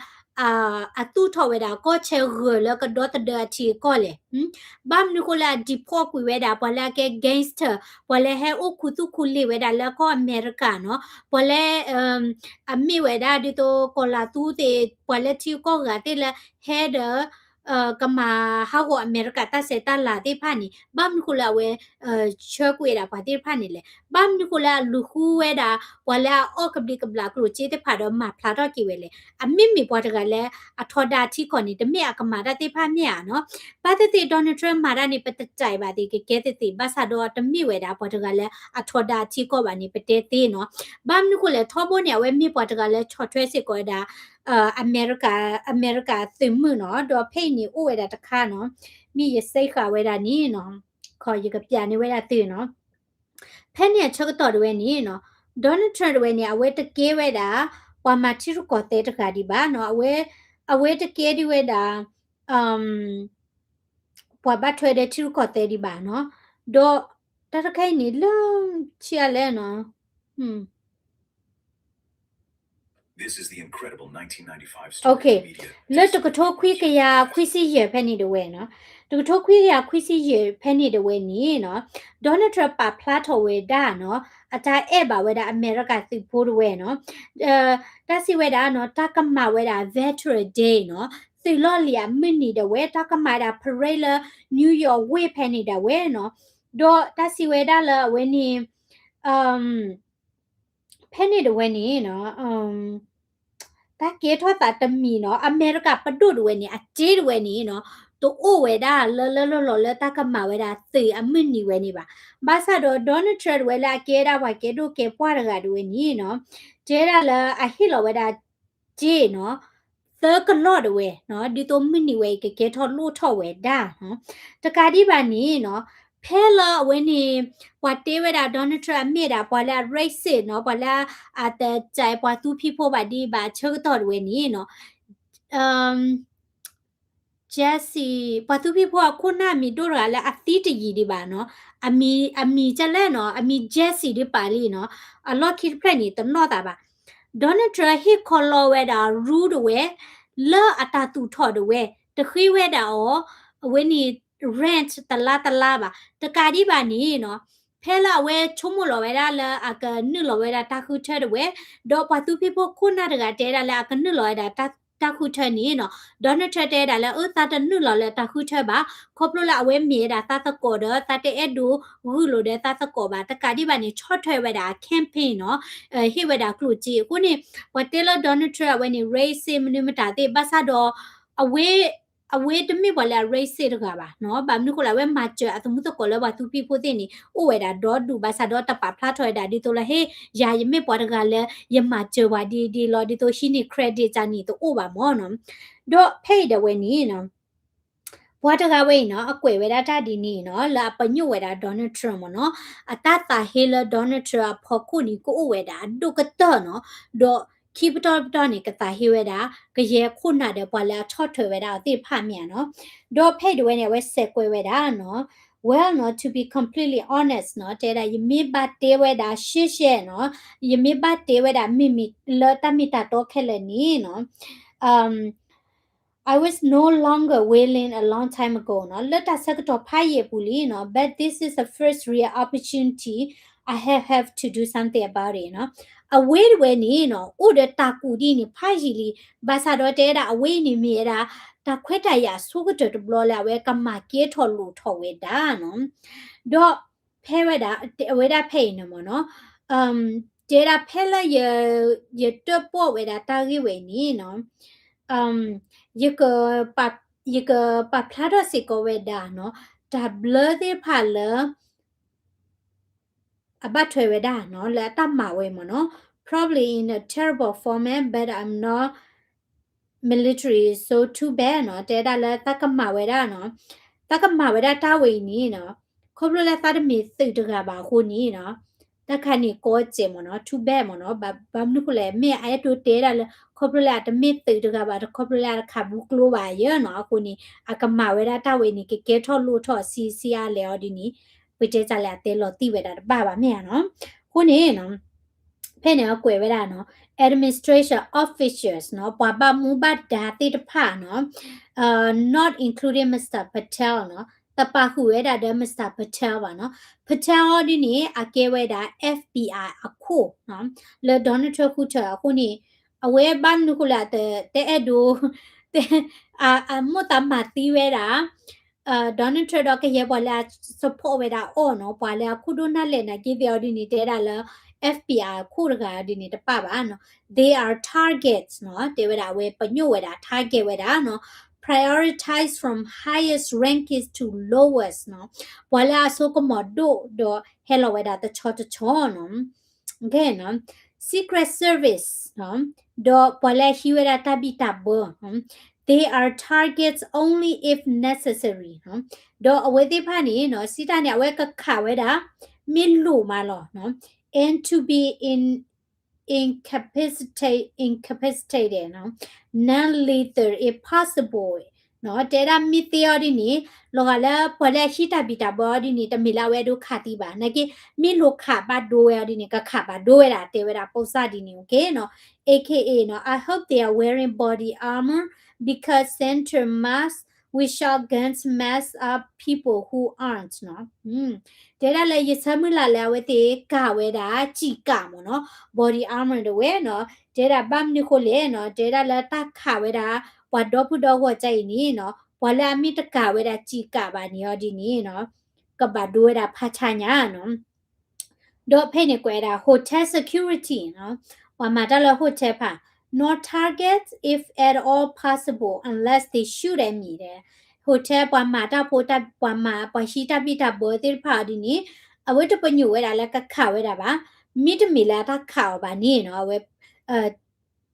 အသူၣ်ထီၣ်ဝဲဒၣ်ကီၢ်ဆၢဂၢၢ်လၢကဒီသဒၢအထံအကီၢ်လဲၣ်. ဘၣ်မနုၤဃိလၢအ deport ကွံာ်ဝဲဒၣ် ပှၤလၢအကဲ gangster ပှၤလၢဟဲအိၣ်ခူသူၣ်ခူလ့ၤဝဲဒၣ်လၢကီၢ်အမဲရကၤနီၤ, ပှၤလၢ အမ့ၢ်ဝဲဒၣ်ဒ်သိးကီၤလၤသူသ့ၣ် ပှၤလၢထံဂုၤကီၢ်ဂၤသ့ၣ်လၢဟဲဒီး ကမၤဟးဂီၤအမဲရကၤတၢ်ဆဲးတၢ်လၤသ့ၣ်တဖၣ်န့ၣ် ဘၣ်မနုၤဃိလၢအဝဲ ဆှၢကွံာ်ဝဲဒၣ်ပှၤသ့ၣ်တဖၣ်န့ၣ်လဲၣ်. ဘၣ်မနုၤဃိလၢအလူၤဃုဝဲဒၣ် ပှၤလၢအအီၣ်ကဘျံးကဘျၣ်ကျိၣ်စ့သ့ၣ်တဖၣ်ဒီးမၤဖျါထီၣ်က့ၤဝဲလဲၣ်. အမ့မ့ၢ်ပှၤတဂၤလၢအထီဒါအထံကီၢ်န့ၣ် တမ့ၢ်အကမၤတၢ်သ့ၣ်တဖၣ်မ့ၢ်ဧါနီၤ. ဘၣ်သ့ၣ်သ့ၣ် Donald Trump မၤတၢ်န့ၣ် ပတကြိုက်ဘၣ်သ့ၣ် ကကဲသ့ၣ်သ့ၣ် ဘၣ်ဆၣ်ဒီးတမ့ၢ်ဝဲဒၣ်ပှၤတဂၤလၢအထီဒါအထံကီၢ်ဘၣ်န့ၣ် ပတဲသ့နီၤ. ဘၣ်မနုၤဃိလဲၣ် ထီဘိန့ၣ် အဝဲမ့ၢ်ပှၤတဂၤလၢဆီၣ်ထွဲစ့ၢ်ကီးဝဲဒၣ် အမဲရကၤသုးမုၢ်နီၤ. ဒီးဖဲအံၤန့ၣ် အိၣ်ဝဲဒၣ်တခါနီၤ, မ့ၢ်ယစ့ဃာ်ဝဲဒၣ်န့ၣ်နီၤ, ခီယကပျးန့ၢ်ဝဲဒၣ်သုနီၤ. ဖဲန့ၣ်အဆၢကတီၢ်တဝဲန့ၣ်နီၤ, Donald Trump တဝဲန့ၣ် အဝဲတကဲဝဲဒၣ် ပှၤမၤထံရူၢ်ကီၢ်သဲးတဂၤဒံးဘၣ်နီၤ. အဝဲ အဝဲတကဲဒံးဝဲဒၣ် ပှၤဘၣ်ထွဲဒီးထံရူၢ်ကီၢ်သဲးဒံးဘၣ်နီၤ. ဒီးတၢ်တခါအံၤန့ၣ် လၢ ဆံးအါလဲၣ်နီၤ. လၢတကထိခွံကယၤခွံဆံယဲၢ်ဖဲန့ၣ်တဝဲနီၤ, တကထိခွံကယၤခွံဆံယဲၢ်ဖဲန့ၣ်တဝဲန့ၣ်နီၤ, Donald Trump ပာ်ဖျါထီၣ်ဝဲဒၣ်နီၤ, အတၢ်အဲၣ်ဘၣ်ဝဲဒၣ်အမဲရကၤသုးဖိတဝဲနီၤ. တၢ်စံးဝဲဒၣ်နီၤ, တၢ်ကမၤဝဲဒၣ် Veteran Day နီၤ, သုးလီၢ်လံၤအမုၢ်နံၤဒၣ်ဝဲ တၢ်ကမၤဝဲဒၣ် parade လၢ New York ဝ့ၢ်ဖဲန့ၣ်ဒၣ်ဝဲနီၤ. ဒီးတၢ်စံးဝဲဒၣ်လၢအဝဲန့ၣ် ဖဲန့ၣ်တဝဲန့ၣ်နီၤ, တၢ်ကဲထီၣ်သးတမံၤနီၤ, အမဲရကၤပဒိၣ်တဝဲန့ၣ် အစ့တဝဲန့ၣ်နီၤ, တအိၣ်ဝဲဒၣ်လၢလၢလီၢ်လီၢ်လၢတၢ်ကမၤဝဲဒၣ်သုးအမုၢ်နံၤဝဲန့ၣ်ဘၣ်. ဘၣ်ဆၣ်ဒီး Donald Trump တဝဲလၢအကဲဒၣ်ပှၤကဲဒိၣ်ကဲပှၢ်တဂၤတဝဲန့ၣ်နီၤ, တဲဒၣ်လၢအဟ့ၣ်လီၤဝဲဒၣ်စ့နီၤ, သၢကလီၢ်တဝဲနီၤ, ဒ်သိးမုၢ်နံၤဝဲအံၤကကဲထီၣ်လိၣ်ထီၣ်ဝဲဒၣ်နီၤ. တကးဒံးဘၣ်န့ၣ်နီၤ, ဖဲလၢအဝဲန့ၣ် ပှၤတဲဝဲဒၣ် Donald Trump အမ့ၢ်ဒၣ် ပှၤလၢအ racist နီၤ, ပှၤလၢအတကြၢးပှၤသူဖံးဖိဘၣ်ဒံးဘၣ်အဆၢကတီၢ်တဝဲန့ၣ်နီၤ, Jesse ပှၤသူဖံးဖိအခိၣ်နၢ်မံၤဒိၣ်တဂၤလၢအသံတယံာ်ဒံးဘၣ်နီၤ, အမံၤ အမံၤကလဲၣ်နီၤ, အမံၤ Jesse ဒ်ပာ်လံနီၤ, အလီၢ်ခံတဖျၢၣ်န့ၣ် တနီၣ်သးဘၣ်. Donald Trump ဟ့ၣ်ခီလီဝဲဒၣ် rule တဝဲ လၢအတၢ်သူၣ်ထီၣ်တဝဲ တဃ့ဝဲဒၣ်အီၤ အဝဲန့ၣ် rent တလါတလါဘၣ်. တကးဒံးဘၣ်န့ၣ်နီၤ, ဖဲလၢအဝဲဆိကမိၣ်လီၤဝဲဒၣ်လၢအကနုာ်လီၤဝဲဒၣ်တၢ်ဃုထၢတဝဲ, ဒီးပှၤသူဖံးဖိခိၣ်နၢ်တဂၤတဲဒၣ်လၢအကနုာ်လီၤဝဲဒၣ်တၢ် တၢ်ဃုထၢန့ၣ်နီၤ Donald Trump တဲဝဲဒၣ်လၢ အၢ သးတနုာ်လီၤလၢတၢ်ဃုထၢဘၣ် ခီဖျိလၢအဝဲမ့ၢ်ဝဲဒၣ်သးသကိးဒီး သးတအဲၣ်ဒိးဂုာ်လိာ်ဒီးသးသကိးဘၣ် တကးဒံးဘၣ်န့ၣ် ဆီၣ်ထွဲဝဲဒၣ် campaign နီၤ ဟ့ၣ်ဝဲဒၣ်ကျိၣ်စ့အဃိန့ၣ် ပှၤတဲလၢ Donald Trump အဝဲန့ၣ် racist မနုၤမတၤသ့ၣ် ဘၣ်ဆၣ်ဒီး အဝဲ အဝဲတမ့ၢ်ပှၤလၢအ racist တဂၤဘၣ်နီၤ ဘၣ်မနုၤဃိလၢအဝဲမၤစၢၤအသမူသကိးလၢပှၤသူဖံးဖိသ့ၣ်န့ၣ် အိၣ်ဝဲဒၣ်ဒီဒူၣ် ဘၣ်ဆၣ်ဒီးတပာ်ဖျါထီၣ်ဝဲဒၣ်ဒ်သိးလၢ ဟ့ၣ် ယၤယမ့ၢ်ပှၤတဂၤလၢ ယမၤစၢၤပှၤဒ်ဒ်လီၤ ဒ်သိးဟံးန့ၢ် credit တၢ်န့ၣ်တအိၣ်ဘၣ်မၢ်နီၤ ဒီးဖဲအံၤဒၣ်ဝဲန့ၣ်နီၤ ပှၤတဂၤဝဲအံၤနီၤ အကွဲးဝဲဒၣ်တၢ်ဒ်န့ၣ်နီၤ လၢအပညိၣ်ဝဲဒၣ် Donald Trump မၢ်နီၤ အတၢ်သးဟ့လၢ Donald Trump အဖီခိၣ်န့ၣ် ကအိၣ်ဝဲဒၣ်အဒိၣ်ကတၢၢ်နီၤ ဒီးခံပတီၢ်တပတီၢ်န့ၣ် ကသးဟ့ဝဲဒၣ် ကယဲၢ်ခိၣ်နၢ်ဒီးပှၤလၢအဆီၣ်ထွဲဝဲဒၣ်အီၤသ့ၣ်တဖၣ်မ့ၢ်ဧါနီၤ ဒီးဖဲအံၤဒၣ်ဝဲန့ၣ် အဝဲစဲးကွဲးဝဲဒၣ်နီၤ Well နီၤ to be completely honest နီၤ တဲဒၣ် ယမ့ၢ်ဘၣ်တဲဝဲဒၣ်ရှဲရှဲနီၤ ယမ့ၢ်ဘၣ်တဲဝဲဒၣ်မ့မ့ၢ်လၢတၢ်မ့ၢ်တၢ်တီခဲလၢာ်န့ၣ်နီၤ um, I was no longer willing a long time ago နီၤ လၢတၢ်ဆၢကတီၢ်ဖးယံာ်အပူၤလံနီၤ but this is the first real opportunity I have, have to do something about it နီၤ အဝဲတဝဲန့ၣ်နီၤ အိၣ်ဒီးတၢ်ကူၣ်ဒ်န့ၣ် ဖးယံာ်လံ ဘၣ်ဆၣ်ဒီးတဲဒၣ် အဝဲအံၤန့ၣ်မ့ၢ်ဝဲဒၣ် တၢ်ခွဲးတၢ်ယာ်အဆိကတၢၢ်တဘျီလၢ အဝဲကမၤကဲထီၣ်လိၣ်ထီၣ်ဝဲဒၣ်နီၤ ဒီးဖဲဝဲဒၣ် အဝဲဒၣ်ဖဲအံၤန့ၣ်မၢ်နီၤ တဲဒၣ်ဖဲလၢယ ယတၢၣ်ပီၣ်ဝဲဒၣ်တၢ်ဂ့ၢ်ဝဲအံၤန့ၣ်နီၤ ယက ယကပာ်ဖျါထီၣ်စ့ၢ်ကီးဝဲဒၣ်နီၤ တၢ်ဘျၢသ့ၣ်တဖၣ်လၢ အဘၣ်ထွဲဝဲဒၣ်နီၤ လၢအတၢ်မၤဝဲမၢ်နီၤ probably in a terrible format but I'm not military so too bad နီၤ တဲဒၣ်လၢသးကမၤဝဲဒၣ်နီၤ သးကမၤဝဲဒၣ်တၢ်ဝဲအံၤန့ၣ်နီၤ ခီဖျိလၢသးတမ့ၢ်သုးတဂၤဘၣ်အဃိန့ၣ်နီၤ တၢ်ခါန့ၣ်ကီစဲးမၢ်နီၤ too bad မၢ်နီၤ ဘၣ်မနုၤဃိလဲၣ် မ့ၢ်အအဲၣ်ဒိးတဲဒၣ်လၢ ခီဖျိလၢအတမ့ၢ်သုးတဂၤဘၣ် ခီဖျိလၢအတခးဘူးကျိဘၣ်ယဲနီၤ အဃိန့ၣ် အကမၤဝဲဒၣ်တၢ်ဝဲန့ၣ် ကကဲထီၣ်လိၣ်ထီၣ်ဆံးဆံးအါလဲၣ်အီၤဒ်န့ၣ် ပတဲတၢ်လၢအတဲလီၤတံၢ်ဝဲဒၣ်တဘၣ်ဘၣ်မ့ၢ်ဧါနီၤ အဃိန့ၣ်နီၤ ဖဲန့ၣ်အကွဲးဝဲဒၣ်နီၤ administration officials နီၤ ပှၤဘၣ်မူဘၣ်ဒါသ့ၣ်တဖၣ်နီၤ not including Mister Patel နီၤ တပာ်ဃုာ်ဝဲဒၣ်ဒီး Mister Patel ဘၣ်နီၤ Patel အီၤဒ်န့ၣ် အကဲဝဲဒၣ် F B I အခိၣ်နီၤ လၢ Donald Trump ဃုထၢအဃိန့ၣ် အဝဲဘၣ်မနုၤဃိလၢအတ တအဲၣ်ဒိး အမိၣ်သးမၤသံဝဲဒၣ် Donald Trump ဒီးကယဲၢ်ပှၤလၢအ support ဝဲဒၣ်အီၤနီၤ ပှၤလၢအခိၣ်ဒိၣ်နၢ်လဲၢ်နာ်က့သ့ၣ်အီၤဒ်န့ၣ် တဲဒၣ်လၢ F B I အခိၣ်တဂၤဒ်န့ၣ်တပၣ်ဘၣ်နီၤ they are targets နီၤ တဲဝဲဒၣ်အဝဲပညိၣ်ဝဲဒၣ် target ဝဲဒၣ်နီၤ prioritize from highest rankings to lowest နီၤ ပှၤလၢအစိကမီၤဒိၣ်ဒီးဟဲလီၤဝဲဒၣ်တဆီတဆီနီၤ Secret Service နီၤ ဒီးပှၤလၢအဟံးဝဲဒၣ်တၢ်ဘံၣ်တၢ်ဘၢ they are targets only if necessary နီၤ ဒီးအဝဲသ့ၣ်တဖၣ်န့ၣ်နီၤ စံးတၢ်န့ၣ် အဝဲကခးဝဲဒၣ် မ့ၢ်လိၣ်မးလီၤနီၤ and to be in incapacitate incapacitated နီၤ non-lethal if possible နီၤ တဲဒၣ်မ့ၢ်သ့အီၤဒ်န့ၣ် လီၤဂာ်လၢပှၤလၢအဟံးတၢ်ဘံၣ်တၢ်ဘၢအီၤဒ်န့ၣ် တမ့ၢ်လၢအဝဲဒိခးသံဘၣ် နာ်က့ မ့ၢ်လိၣ်ခးဘၣ်ဒိဝဲအီၤဒ်န့ၣ် ကခးဘၣ်ဒိဝဲဒၣ် တဲဝဲဒၣ်ပိစၢ်ဒ်န့ၣ် okay နီၤ A K A နီၤ I hope they are wearing body armor because center mask we shot guns mask up people who aren't နီၤ တဲဒၣ်လၢယဆၢမုၢ်လၢ်လၢအဝဲသ့ၣ်ကၤဝဲဒၣ် စံၣ်ကၤမၢ်နီၤ body armor တဝဲနီၤ တဲဒၣ်ဘၣ်မနုၤဃိလဲၣ်နီၤ တဲဒၣ်လၢတၢ်ခးဝဲဒၣ် ပှၤဒီပုၢ်ဒီဝဲၢ်ကါအံၤန့ၣ်နီၤ ပှၤလၢအမ့ၢ်တကၤဝဲဒၣ်စံၣ်ကၤဘၣ်န့ၣ်အီၤဒ်န့ၣ်နီၤ ကဘၣ်ဒိဝဲဒၣ်ဖးဆါညါနီၤ ဒီးဖဲန့ၣ်ကွဲးဒၣ် hotel security နီၤ ပှၤမၤတၢ်လၢ hotel ဖၣ် no targets if at all possible unless they shoot at me တဲ hotel ပှၤမၤတၢ်ဖိတၢ် ပှၤမၤ ပှၤဟံးတၢ်ဘံၣ်တၢ်ဘၢသ့ၣ်တဖၣ်အီၤဒ်န့ၣ် အဝဲတပညိၣ်ဝဲဒၣ်လၢကခးဝဲဒၣ်ဘၣ် မ့တမ့ၢ်လၢအတၢ်ခးအီၤဘၣ်န့ၣ်နီၤ အဝဲ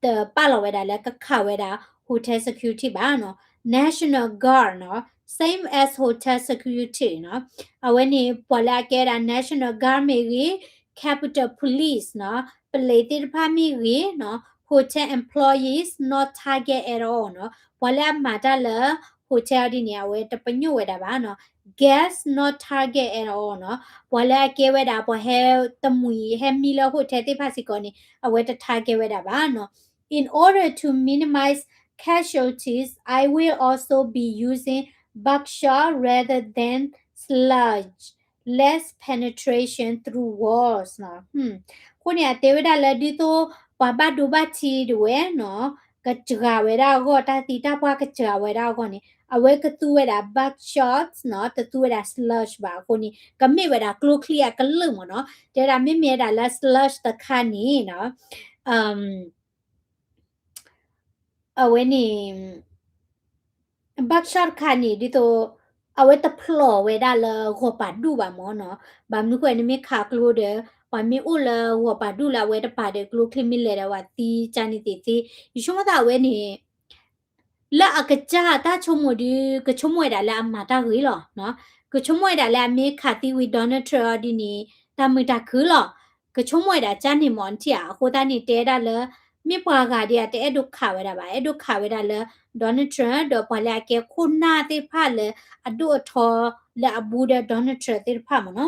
တပာ်လီၤဝဲဒၣ်လၢကခးဝဲဒၣ် hotel security ဘၣ်နီၤ National Guard နီၤ same as hotel security နီၤ အဝဲန့ၣ် ပှၤလၢအကဲဝဲဒၣ် National Guard မ့ၢ်ဂ့ၤ Capitol Police နီၤ ပလံးသ့ၣ်တဖၣ်မ့ၢ်ဂ့ၤနီၤ hotel employees not target at all နီၤ ပှၤလၢအမၤတၢ်လၢ hotel ဒ်န့ၣ် အဝဲတပညိၣ်ဝဲဒၣ်ဘၣ်နီၤ guests not target at all နီၤ ပှၤလၢအကဲဝဲဒၣ် ပှၤဟဲတမှံၤ ဟဲမံလၢ hotel သ့ၣ်တဖၣ်စ့ၢ်ကီးန့ၣ် အဝဲတ target ဝဲဒၣ်ဘၣ်နီၤ In order to minimize casualties, I will also be using buckshot rather than sludge, less penetration through walls နီၤ အဃိန့ၣ် အတဲဝဲဒၣ်လၢဒ်သိး ပှၤဘၣ်ဒိဘၣ်ထံးတဝဲနီၤ ကစှၤဝဲဒၣ်အဂီၢ် တၢ်သံတၢ်ပှၢ်ကစှၤဝဲဒၣ်အဂီၢ်န့ၣ် အဝဲကသူဝဲဒၣ် buckshot နီၤ, တသူဝဲဒၣ် slush ဘၣ်အဃိန့ၣ် ကမ့ၢ်ဝဲဒၣ်ကျိချံအကလုာ်မ့ၢ်နီၤ. တဲဒၣ်မ့မ့ၢ်ဝဲဒၣ်လၢ slush တခါန့ၣ်နီၤ အဝဲန့ၣ် buckshot တခါန့ၣ် ဒ်သိး အဝဲတဖျိးဝဲဒၣ်လၢဂီၤပာ်ဒူၣ်ဘၣ်မ့ၢ်နီၤ. ဘၣ်မနုၤဃိနမ့ၢ်ခးကျိဒီး ပှၤမ့ၢ်အိၣ်လၢဂီၤပာ်ဒူၣ်လၢအဝဲတပၤဒီး ကျိချံမ့ၢ်လဲၤဒီး ပှၤသံကန့ၣ်သ့ၣ်သ့, ယဆိကမိၣ်သးအဝဲန့ၣ် လၢအကစၢ်တၢ်ဆိကမိၣ်ဒီး ကဆိကမိၣ်ဝဲဒၣ်လၢအမၤတၢ်ဂ့ၤလီၤ. ကဆိကမိၣ်ဝဲဒၣ်လၢအမ့ၢ်ခးသံဝံၤ Donald Trump အီၤဒ်န့ၣ် တၢ်မုာ်တၢ်ခုၣ်လီၤ. ကဆိကမိၣ်ဝဲဒၣ်ကန့ၣ်မ့ၢ်နထံၣ်ဧါ. အဃိသတးန့ၣ် တဲဒၣ်လၢ မ့ၢ်ပှၤဂၤဒ်အတအဲၣ်ဒိးခးဝဲဒၣ်ဘၣ်, အဲၣ်ဒိးခးဝဲဒၣ်လၢ Donald Trump ဒီးပှၤလၢအကဲခိၣ်နၢ်သ့ၣ်တဖၣ်လၢအဒိၣ်အထီလၢအဘူးဒီး Donald Trump သ့ၣ်တဖၣ်မ့ၢ်နီ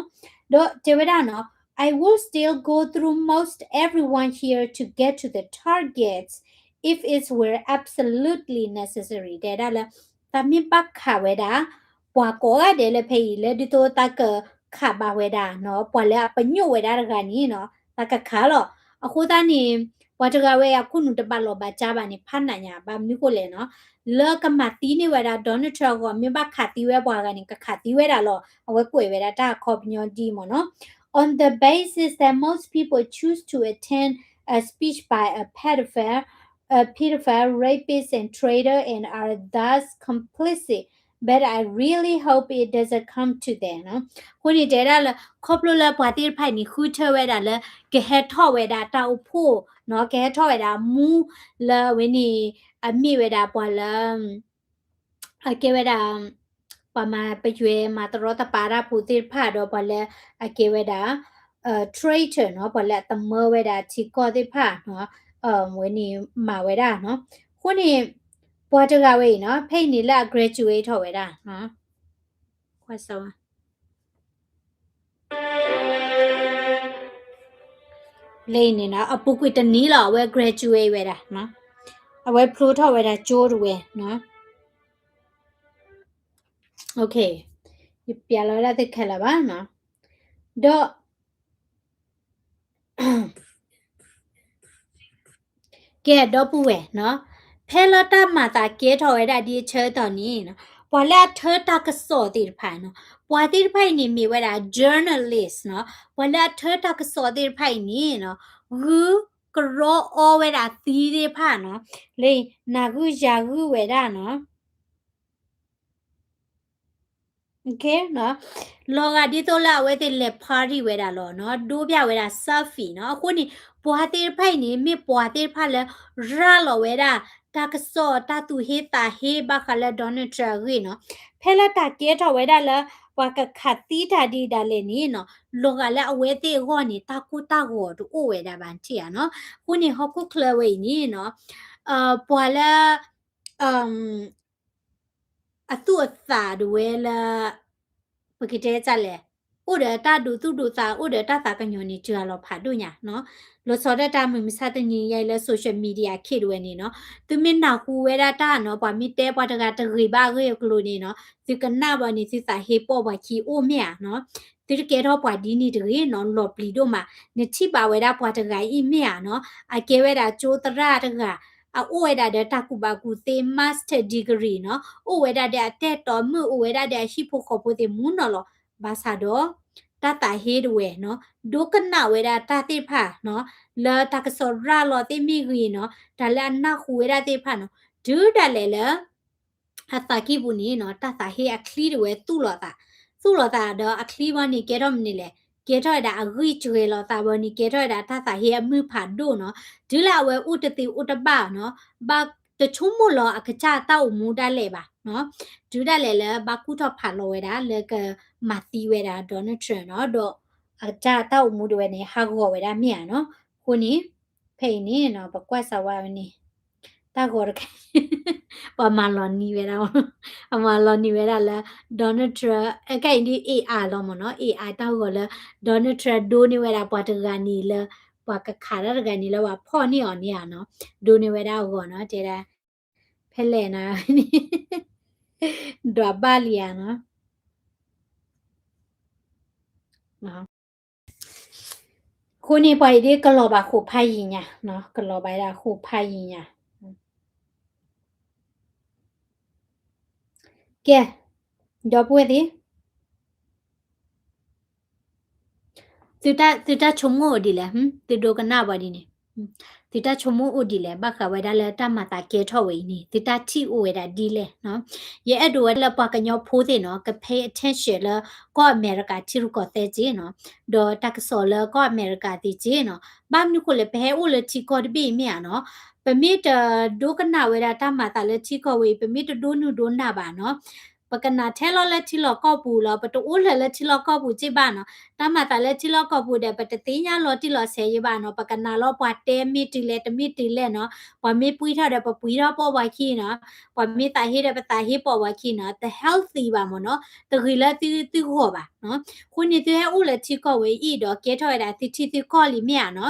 ၤ. ဒီးတဲဝဲဒၣ်နီၤ I will still go through most everyone here to get to the targets if it were absolutely necessary. တဲဒၣ်လၢ တၢ်မ့ၢ်ဘၣ်ခးဝဲဒၣ် ပှၤကိးဂၤဒဲးလၢဖဲအံၤ လၢဒ်သိးတၢ်ကခးဘၣ်ဝဲဒၣ်နီၤ ပှၤလၢအပညိၣ်ဝဲဒၣ်တဂၤန့ၣ်နီၤ တၢ်ကခးလီၤ. အဃိသတးန့ၣ် ပှၤတဂၤဝဲအခိၣ်နူာ်တဘၣ်လီၤဘၣ်ကၢ်ဘၣ်န့ၣ် ဖးနးညါ ဘၣ်မနုၤဃိလဲၣ်နီၤ လၢကမၤသံန့ၢ်ဝဲဒၣ် Donald Trump အဂီၢ် မ့ၢ်ဘၣ်ခးသံဝဲပှၤဂၤန့ၣ် ကခးသံဝဲဒၣ်လီၤ. အဝဲကွဲးဝဲဒၣ်တၢ်အခီပညီဒ်မ့ၢ်နီၤ on the basis that most people choose to attend a speech by a pedophile, a pedophile, rapist and traitor and are thus complicit, but I really hope it doesn't come to that နီၤ. အဃိန့ၣ်တဲဒၣ်လၢ ခီဖျိလၢပှၤသ့ၣ်တဖၣ်အံၤန့ၣ် ဃုထၢဝဲဒၣ်လၢ ကဟဲထီၣ်ဝဲဒၣ်တၢ်အိၣ်ဖှိၣ်နီၤ ကဟဲထီၣ်ဝဲဒၣ်မူလၢအဝဲန့ၣ် အမ့ၢ်ဝဲဒၣ်ပှၤလၢ အကဲဝဲဒၣ် ပှၤမၤပယွဲမၤတရီတပါတၢ်ဖိသ့ၣ်တဖၣ်ဒီး ပှၤလၢအကဲဝဲဒၣ် traitor နီၤ ပှၤလၢအတမၢဝဲဒၣ်ထံကီၢ်သ့ၣ်တဖၣ်နီၤ ဝဲန့ၣ်မၤဝဲဒၣ်နီၤ. အဃိန့ၣ် ပှၤတဂၤဝဲအံၤနီၤ ဖဲအံၤန့ၣ်လၢအ graduate ထီၣ်ဝဲဒၣ် ကွၢ်စၢၤဝဲ လၢအံၤန့ၣ်နီၤ အပူၤကွံာ်တနံၤလီၤ အဝဲ graduate ဝဲဒၣ်နီၤ အဝဲဖျိထီၣ်ဝဲဒၣ်ကၠိတဝဲနီၤ ယပျးလီၤဝဲဒၣ်သုခဲလၢာ်ဘၣ်နီၤ ဒီး ကဲဒီပုၢ်ဝဲၢ်နီၤ ဖဲလၢတၢ်မၤသးကဲထီၣ်ဝဲဒၣ်ဒ်အဆၢကတီၢ်န့ၣ်နီၤ ပှၤလၢအထၢတၢ်ကစီၣ်သ့ၣ်တဖၣ်နီၤ ပှၤသ့ၣ်တဖၣ်အံၤန့ၣ်မ့ၢ်ဝဲဒၣ် journalist နီၤ ပှၤလၢအထၢတၢ်ကစီၣ်သ့ၣ်တဖၣ်အံၤန့ၣ်နီၤ ဂုၢ်ကရီအီဝဲဒၣ်သံသ့ၣ်တဖၣ်နီၤ လၢနၤဂုၢ်ယၤဂုၢ်ဝဲဒၣ်နီၤ လီၤဂာ်ဒ်သိးလၢအဝဲသ့ၣ်လဲၤ party ဝဲဒၣ်လီၤနီၤ ဒိပျၢ်ဝဲဒၣ် selfie နီၤ အဃိန့ၣ် ပှၤသ့ၣ်တဖၣ်အံၤန့ၣ် မ့ၢ်ပှၤသ့ၣ်တဖၣ်လၢ ရၤလီၤဝဲဒၣ် တၢ်ကစီၣ်တၢ်သူၣ်ဟ့သးဟ့ဘၣ်ဃးလၢ Donald Trump အဂ့ၢ်နီၤ ဖဲလၢတၢ်ကဲထီၣ်ဝဲဒၣ်လၢ ပှၤကခးသံတၢ်ဒ်ဒၣ်လဲာ်န့ၣ်နီၤ လီၤဂာ်လၢအဝဲသ့ၣ်အဂီၢ်န့ၣ် တၢ်ကိၢ်တၢ်ဂီၤတအိၣ်ဝဲဒၣ်ဘၣ်ထံၣ်ဧါနီၤ အဃိန့ၣ် ဟီၣ်ခိၣ်ချၢဝဲအံၤန့ၣ်နီၤ ပှၤလၢ အသူၣ်အသးဒၣ်ဝဲလၢ ပကတဲဒ်လဲၣ် အိၣ်ဒီးတၢ်ဒိးသူၣ်ဒိးသး အိၣ်ဒီးတၢ်သးကညီၤန့ၣ် စှၤလီၤဖးဒိၣ်ညါနီၤ လီၤဆီဒၣ်တၢ်မုၢ်မဆါတနံၤညါအံၤလၢ social media ခ့ၣ်ဒၣ်ဝဲန့ၣ်နီၤ သုမ့ၢ်နၢ်ဟူဝဲဒၣ်တၢ်နီၤ ပှၤမ့ၢ်တဲပှၤတဂၤတဂ့ၤဘၣ်အဂ့ၢ်အကျိၤန့ၣ်နီၤ သုကနၣ်ဘၣ်န့ၣ် သုသးဟ့ပိာ်ပှၤခံအိၣ်မ့ၢ်ဧါနီၤ သုတကဲထီၣ်ပှၤဒ်န့ၣ်တဂ့ၤနီၤ လီၤပျံၤဒိၣ်မး နထံၣ်ဘၣ်ဝဲဒၣ်ပှၤတဂၤအံၤမ့ၢ်ဧါနီၤ အကဲဝဲဒၣ်ကၠိသရၣ်တဂၤ အအိၣ်ဝဲဒၣ်ဒီးတၢ်ကူၣ်ဘၣ်ကူၣ်သ့ master degree နီၤ အိၣ်ဝဲဒၣ်ဒီးအတၢ်တိာ်မုၣ် အိၣ်ဝဲဒၣ်ဒီးအဟံၣ်ဖိဃီဖိသ့ၣ်မူနီၤလီၤ ဘၣ်ဆၣ်ဒီး တၢ်သးဟ့ဒၣ်ဝဲနီၤ ဒိကနၣ်ဝဲဒၣ်တၢ်သ့ၣ်တဖၣ်နီၤ လၢတၢ်ကစီၣ်ရၤလီၤသ့ၣ်မ့ၢ်ဂ့ၤနီၤ တၢ်လၢအနၢ်ဟူဝဲဒၣ်သ့ၣ်တဖၣ်နီၤ တုၤဒၣ်လဲာ်လၢ အသးကံၢ်ပူၤန့ၣ်နီၤ တၢ်သးဟ့အချံဒၣ်ဝဲသူၣ်လီၤသး, သူၣ်လီၤသးဒီးအချံဘီန့ၣ် ကဲထီၣ်မနုၤလဲၣ်, ကဲထီၣ်ဝဲဒၣ်အဂံၢ်စှဲၤလီၤသးဘီန့ၣ် ကဲထီၣ်ဝဲဒၣ်တၢ်သးဟ့အမုၢ်ဖးဒိၣ်နီၤ, တုၤလၢအဝဲအိၣ်တသ့အိၣ်တဘၣ်နီၤ, ဘၣ်တဆိကမိၣ်လီၤအကစၢ်တၢ်အိၣ်မူဒၣ်လဲာ်ဘၣ်နီၤ, တုၤဒၣ်လဲာ်လၢဘၣ်ကူၣ်ထီၣ်ဖးလီၤဝဲဒၣ်လၢကမၤသံဝဲဒၣ် Donald Trump နီၤ, ဒီးအကစၢ်တၢ်အိၣ်မူဒၣ်ဝဲန့ၣ် ဟးဂီၤဝဲဒၣ်မ့ၢ်ဧါနီၤ,အဃိန့ၣ် ဖဲအံၤန့ၣ်နီၤ ပကွၢ်စၢၤဝဲန့ၣ် တၢ်ဂီၤတခါ ပှၤမၤလီၤနံၤဝဲဒၣ်, အမၤလီၤနံၤဝဲဒၣ်လၢ Donald Trump အကဲအံၤဒ် AI လီၤမ့ၢ်နီၤ, AI တၢ်ဂီၤလၢ Donald Trump ဒိးန့ၢ်ဝဲဒၣ်ပှၤတဂၤန့ၣ်လၢ ပှၤကခးတၢ်တဂၤန့ၣ်လၢပှၤဖီၣ်န့ၢ်အီၤန့ၣ်ဧါနီၤ, ဒိးန့ၢ်ဝဲဒၣ်အဂီၤနီၤ, တဲဒၣ် ဖဲလဲၣ်နီၤ ဒွးဘၣ်လံဧါနီၤ. အဃိန့ၣ် ပှၤအံၤဒ်ကလီၤဘၣ်ဃိးဖးယံၤညါ, ကလီၤဘၣ်ဒၣ်ဃိးဖးယံၤညါ, ကဲ, ဒီပုၢ်ဝဲၢ်သ့ၣ်, သုတၢ်ဆိကမိၣ်အိၣ်ဒ်လဲၣ်, သုဒိကနၣ်ပှၤဒ်န့ၣ်, သုတၢ်ဆိကမိၣ်အိၣ်ဒ်လဲၣ် ဘၣ်ဃးဝဲဒၣ်လၢတၢ်မၤသးကဲထီၣ်ဝဲအံၤန့ၣ် သုတၢ်ထံၣ်အိၣ်ဝဲဒၣ်ဒ်လဲၣ်နီၤ. ယအဲၣ်ဒိးဝဲဒၣ်လၢပှၤကညီဖိသ့ၣ်နီၤ က pay attention လၢကီၢ်အမဲရကၤထံရူၢ်ကီၢ်သဲးစ့ၢ်နီၤ, ဒီးတၢ်ကစီၣ်လၢကီၢ်အမဲရကၤသ့ၣ်စ့ၢ်နီၤ. ဘၣ်မနုၤဃိလဲၣ် ပဟဲအိၣ်လၢထံကီၢ်တဘ့ၣ်အံၤမ့ၢ်ဧါနီၤ, ပမ့ၢ်တဒိကနၣ်ဝဲဒၣ်တၢ်မၤသးလၢထံကီၢ်ဝဲအံၤ ပမ့ၢ်တဒိးနုာ်ဒိးနၢ်ဘၣ်နီၤ, ပကနၣ်ထဲလီၤလၢထံလီၢ်ကီၢ်ပူၤလီၤ, ပတအိၣ်လၢၤလၢထံလီၢ်ကီၢ်ပူၤစ့ၢ်ဘၣ်နီၤ. တၢ်မၤသးလၢထံလီၢ်ကီၢ်ပူၤဒီး ပတသ့ၣ်ညါလီၤတံၢ်လီၤဆဲးယဘၣ်နီၤ, ပကနၣ်လီၤပှၤတဲမ့ၢ်တုၤလဲၣ်တမ့ၢ်တုၤလဲၣ်နီၤ, ပှၤမ့ၢ်ပှံထီၣ်ဒီး ပပှံထီၣ်ပိာ်ပှၤခံနီၤ, ပှၤမ့ၢ်သးဟ့ဒီး ပသးဟ့ပိာ်ပှၤခံနီၤ, တ healthy ဘၣ်မ့ၢ်နီၤ, တဂ့ၤလၢသုဂီၢ်ဘၣ်နီၤ. အဃိန့ၣ် သုဟဲအိၣ်လၢထံကီၢ်ဝဲအံၤဒီး ကဲထီၣ်ဝဲဒၣ်သုထံသုကီၢ်လံမ့ၢ်ဧါန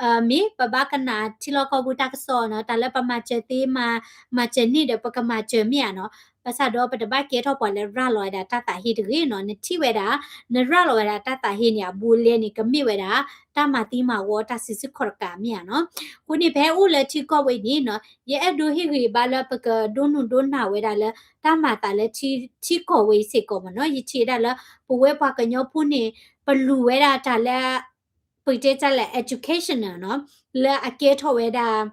ီၤ. မ့ၢ်ပဘၣ်ကနၣ်ထံလီၢ်ကီၢ်ပူၤတၢ်ကစီၣ်နီၤ, တၢ်လၢပမၤစၢၤသ့ မၤစၢၤန့ၢ်ဒီး ပကမၤစၢၤမ့ၢ်ဧါနီၤ. ဘၣ်ဆၣ်ဒီးပတဘၣ်ကဲထီၣ်ပှၤလၢရၤလီၤဝဲဒၣ်တၢ်သးဟ့တဂ့ၤနီၤ, နထံၣ်ဝဲဒၣ် နရၤလီၤဝဲဒၣ်တၢ်သးဟ့န့ၣ် အဘူးအလဲန့ၣ် ကမ့ၢ်ဝဲဒၣ် တၢ်မၤသံမၤဝီတၢ်စုဆူၣ်ခီၣ်တကးမ့ၢ်ဧါနီၤ. အဃိန့ၣ် ပဟဲအိၣ်လၢထံကီၢ်ဝဲအံၤန့ၣ်နီၤ, ယအဲၣ်ဒိးဟ့ၣ်ဂံၢ်ဘါလၢပကဒိးနုာ်ဒိးနၢ်ဝဲဒၣ်လၢ တၢ်မၤသးလၢထံကီၢ်ဝဲအံၤစ့ၢ်ကီးမ့ၢ်နီၤ. ယထံၣ်ဝဲဒၣ်လၢ ပဝဲပှၤကညီဖိန့ၣ် ပလူၤဝဲဒၣ်တၢ်လၢ ပကတဲတၢ်လၢ educational နီၤ, လၢအကဲထီၣ်ဝဲဒၣ်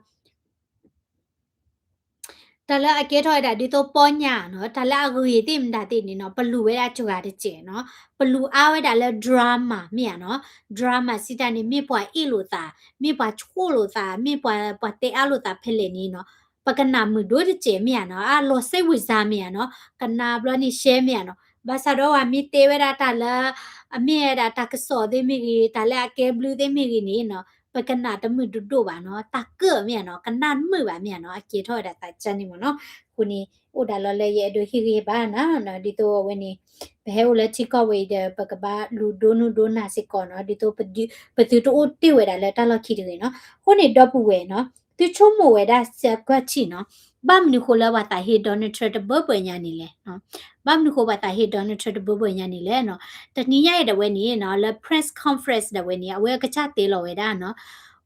တၢ်လၢအကဲထီၣ်ဝဲဒၣ်ဒ်သိးပီညါနီၤ, တၢ်လၢအဂ့ၤသ့ၣ်မတၤသ့ၣ်န့ၣ်နီၤ, ပလူၤဝဲဒၣ်စှၤတစဲးနီၤ, ပလူၤအါဝဲဒၣ်လၢ drama မ့ၢ်ဧါနီၤ. drama စံးတၢ်န့ၣ် မ့ၢ်ပှၤအ့ၣ်လိာ်သး, မ့ၢ်ပှၤဆိၣ်လိာ်သး, မ့ၢ်ပှၤတဲအါလိာ်သးဖဲလဲၣ်န့ၣ်နီၤ, ပကနၣ်မုာ်ဒိၣ်တစဲးမ့ၢ်ဧါနီၤ, အလီၤစဲဝံၤစါမ့ၢ်ဧါနီၤ, ကနၣ်ဘျီန့ၣ်ရှဲမ့ၢ်ဧါနီၤ. ဘၣ်ဆၣ်ဒီးပှၤမ့ၢ်တဲဝဲဒၣ်တၢ်လၢ အမ့ၢ်ဝဲဒၣ်တၢ်ကစီၣ်သ့ၣ်မ့ၢ်ဂ့ၤ, တၢ်လၢအကဲဘျုးသ့ၣ်မ့ၢ်ဂ့ၤန့ၣ်နီၤ, ပကနၣ်တမုာ်ဒိၣ်ဒိၣ်ဘၣ်နီၤ, တၢ်ကၢၣ်မ့ၢ်ဧါနီၤ, ကနၣ်မုာ်ဘၣ်မ့ၢ်ဧါနီၤ, အကဲထီၣ်ဝဲဒၣ်သးကၢၣ်န့ၣ်မ့ၢ်နီၤ. အဃိန့ၣ် အိၣ်ဒၣ်လီၤလၢယအဲၣ်ဒိးဟ့ၣ်ဂံၢ်ဟ့ၣ်ဘါနၤနီၤ, ဒ်သိးအဝဲန့ၣ် ပဟဲအိၣ်လၢထံကီၢ်ဝဲအံၤဒီး ပကဘၣ်လူၤဒိးနုာ်ဒိးနၢ်စ့ၢ်ကီးနီၤ, ဒ်သိးပသုတအိၣ်တ့ၢ်ဝဲဒၣ်လၢတၢ်လီၢ်ခံတဂ့ၤနီၤ. အဃိန့ၣ် ဒီပုၢ်ဝဲၢ်နီၤ, သုဆိကမိၣ်ဝဲဒၣ်စဲးကွၢ်ထံၣ်နီၤ, ဘၣ်မနုၤဃိလၢပှၤသးဟ့ Donald Trump တဘၢဘၢညါန့ၣ်လဲၣ် ဘၣ်မနုၤဃိပှၤသးဟ့ Donald Trump တဘၢဘၢညါန့ၣ်လဲၣ်နီၤ. တနံၤညါအံၤဒၣ်ဝဲန့ၣ်နီၤ လၢ press conference ဒၣ်ဝဲန့ၣ် အဝဲကစၢ်တဲလီၤဝဲဒၣ်နီၤ,